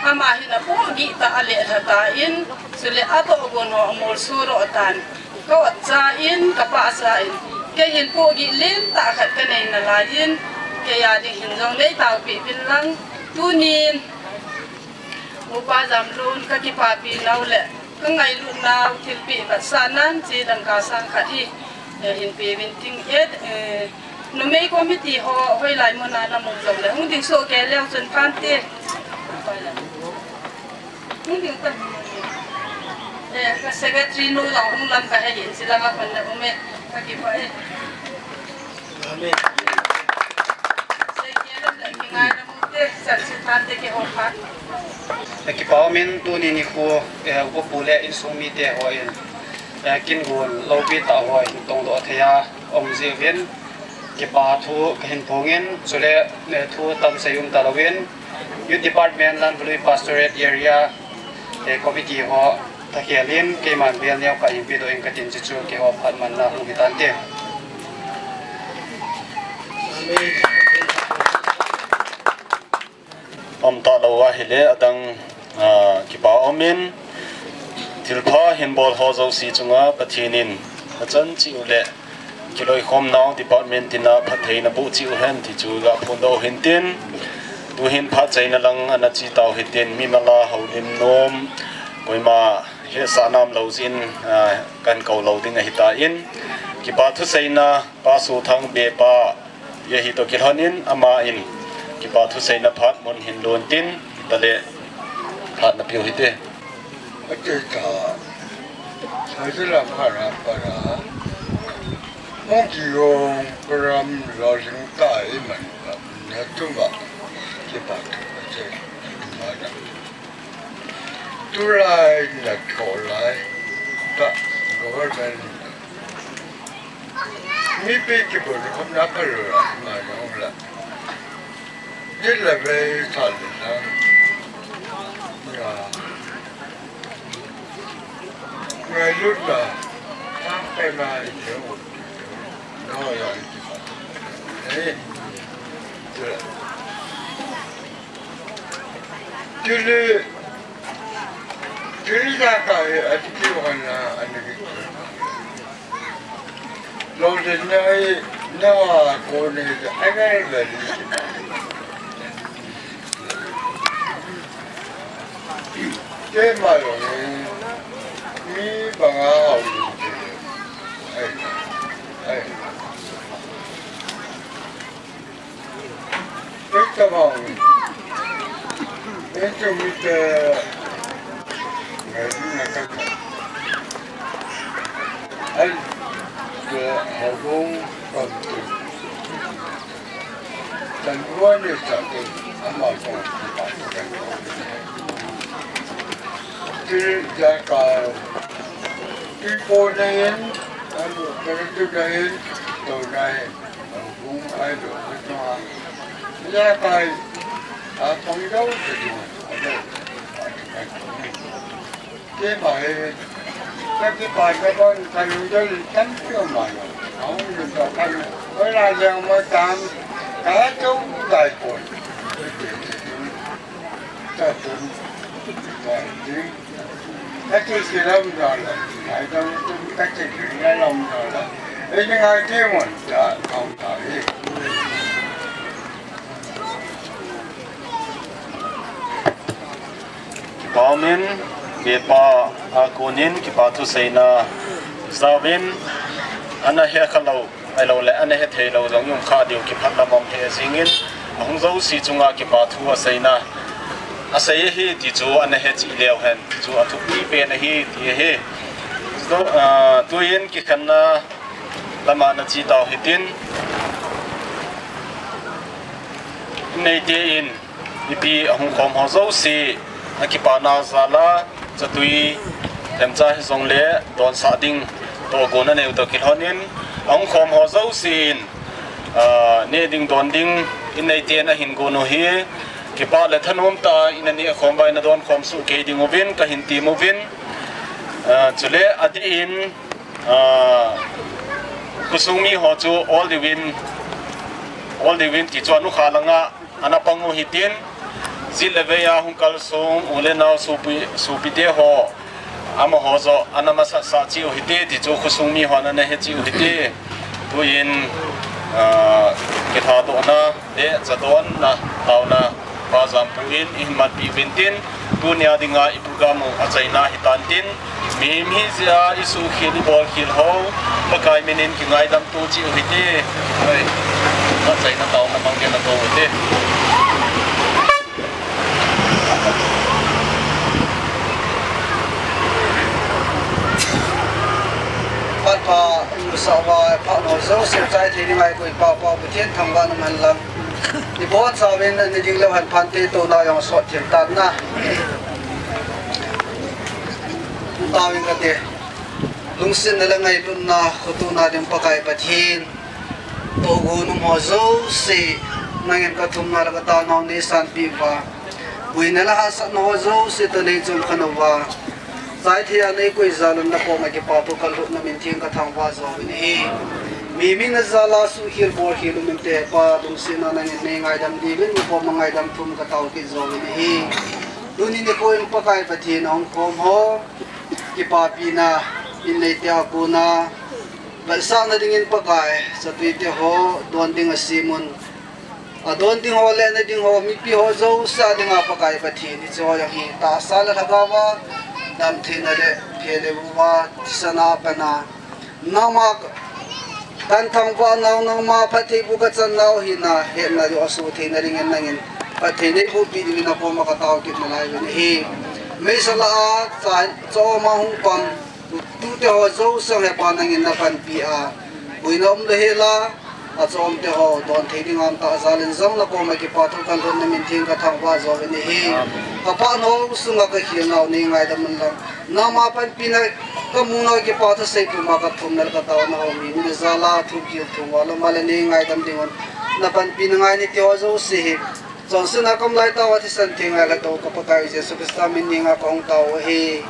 Ama hin apohgih tah a alelha tan, chule atohgon ho amolso doh tan. Ka otcha in, ka pahcha in, kei hin pohgih lentah khat kanei nalaiyin, kei a ding hin jong neitaopi uvin lang, tunin Upa Jamlun kakipapi nau le kangailut nau thilpeh vetsahnan hiche dangka sang khat hi, eh, hin peuvin ting et, eh, numei committee ho hoilai muna namu jongle hung ding soh kei leu chun phante. Hung ding tan. Eh, ka secretary nu jong hung lam kahe in, hiche langa pan le um e, kakipah e. Amen. Sei kei lam le kingai lam te, chan se tan te keiho phat. Kakipah umin tuni nikho, eh, upa pu le insung mite hon, eh, kin gon loupi tah hon tongdoh thei a um jeh uvin, kipa thu kahin phongin, chule, eh, thu tam sei um talouvin, Youth Department, Lanvallui Pastorate Area, eh, Committee ho, thakhel in, keiman bel neo kahin pedoh in katin, chuchu keiho phat manna hung hitante. Umtah lou ahile adang, ah, kipa umin, thilpha hin bol ho jouse chunga Pathen in achan cheh u le kiloikhom nau department tina phattheina boh cheh u hen ti chu ga phondoh u hintin, tuhin phat chaina lang ana che tau hitin, mimal a houlim nom, koima hetsah nam lou jeh in, ah, kahin kou lou ding ahitan, kipa thuseina Pa Sothang Bepa, Ahi toh kilhon in, aman kipa thuseina phat mun hin lhung tin, tale phat na piu hite. Ate ta, Saitala Mara para, Mongkiyong param lo jing ta iman ta, na tuma, kipa thu ate, mana. Tulai na tholai, ta, government. Mipi kibol khomna kalou la, ma jong la. Jin la vei thal la. Ya. Ngailutna. Thang pe na i jong. No ya i jong. Eh. Tule. Thil ijakai hi ati kit uva ana kit. Lolhinna hi nawa kone hi avel vel. Keima jong hi mi banga hao. Ai, ai. Ei, tamang. Ei, chumi te. Ngai, na ka. Ai, ke, ha, gong, kam, tu. Tan, gua, ne, sa, tu. Ama, ko, ta, ta, ta. Ti, ja, ka. Ti, ko, ne, en. Anu, ka, tu, ne, en. To, ne, en. Hung ai lo ka tua. Ijakai a pang dau ka tua. A dau. Keima hi. Ka kipa ka bon ka lu dau tampi ma lo. Hung lu ka ka lu. Ora jeng mo tam. Ka tu dai ko. Ka tu. Ka tu. Ka ti si lam da la, ai da tu ka ti si la lam da la. Ei, ni ngai ti mon da kong da hi. Kipa umin, kipa a konin, kipa thuseina. Sauvin, ana he kha lou. Ahilou le, ana hethei lou jong i um kha diu kiphat lam um he jingin, ahung jouse chunga kipa thu aseina, asei ahi ti chu ana he cheh leu hen, chu athupi pen ahi ti ahi. Chu, ah, tuin kikhenna lama na che tau hitin, neite in, mipi ahung khom ho jouse, akipana jal a, chatui, themcha hijongle, donsah ding, tohgon anei u toh kilhonin, ahung khom ho jouse in, ah, neh ding don ding, in neiten ahin gon u hi, kipa le thanom tah a, in aneh khom uva, in adon khom soh kei ding uvin, kahin tem uvin, ah, chule adeh in, ah, khosung mi ho chu ol diuvin, ol diuvin ti chu anukha langa, ana pang u hitin, jit le vei a hung kalsong, u le nao sopi, sopite ho, amaho joh, ana masat sah cheh u hite, ti chu khosung mi hon ana he cheh u hite. Tuin, ah, kithadohna le chadonna, taona, Pa Jampu in, ihin manpeh uvin tin, tunia dinga i program u achaina hitan tin, mihem hijeh a i suhkhel i bolkhel ho, Pakai minin kingaidam to cheh u hite. Hoi. Achaina taona mang dia nato u hite. Phat pha, nusah uva, phat ho jouse chai thei dinga i koi Pa, Pa Pathen thangvahna man lang. I bonchauvin, ana ding leu hen phante touna jong sot thim tan na. Taovin kate. Lungsetna le ngailutna, khotohna ding Pakai Pathen. Tohgon um ho jouse, nangin ka thumna le ka taona nei sanpeh uva. Boina le hahsatna ho jouse toh nei chom khen uva. Chai thei a nei koi jal un na koma kipa thu kalhutna min theng ka thangvah jouvin ahi. Mihem hina jal a suhkhel bolkhel um inte Pa, lungsetna nangin nei ngaidam diuvin, na koma ngaidam thum ka tao kit jouvin ahi. Tuni nikho in Pakai Pathen ahung khom ho, kipapina, in neite a kona, vetsahna dingin Pakai, chatuite ho, don ding asem un. Adon ding ho le ana ding ho, mipi ho jouse a dinga Pakai Pathen, hiche ho jong hi tahsa le lhagao a, damtheina le pheleu a, thisan a pat a, nangma kathangvah nau, nangma phattheiboh kachan nau hina, hetna joh asoh theina dingin nangin phatthei neiboh peh dingin nakoma katao kit nalai uvin ahi. Meisa lah a, cha, cha-om a hung pang, tute ho jouse jong he Pa nangin napanpi a, boina umlou hel a, acha-om te ho, don thei ding aum tah jal in jong nakoma kipa thu kalhutna min theng ka thangvah jouvin ahi. Ka phat ho sunga ka khelnau nei ngaidam un lang. Nangma panpina kamu nau kipa thusei puma ka thumna le ka taona ho mihem hina jal a thum khel thum val um a le nei ngaidam ding un. Na panpina ngai nei te ho jouse hi. Chonsetna kom lai tah uva thisan theng a ka to ka Pakai Jesu Christa min in ka hung tao u ahi.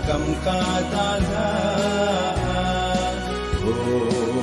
Gam ka ta la, oh.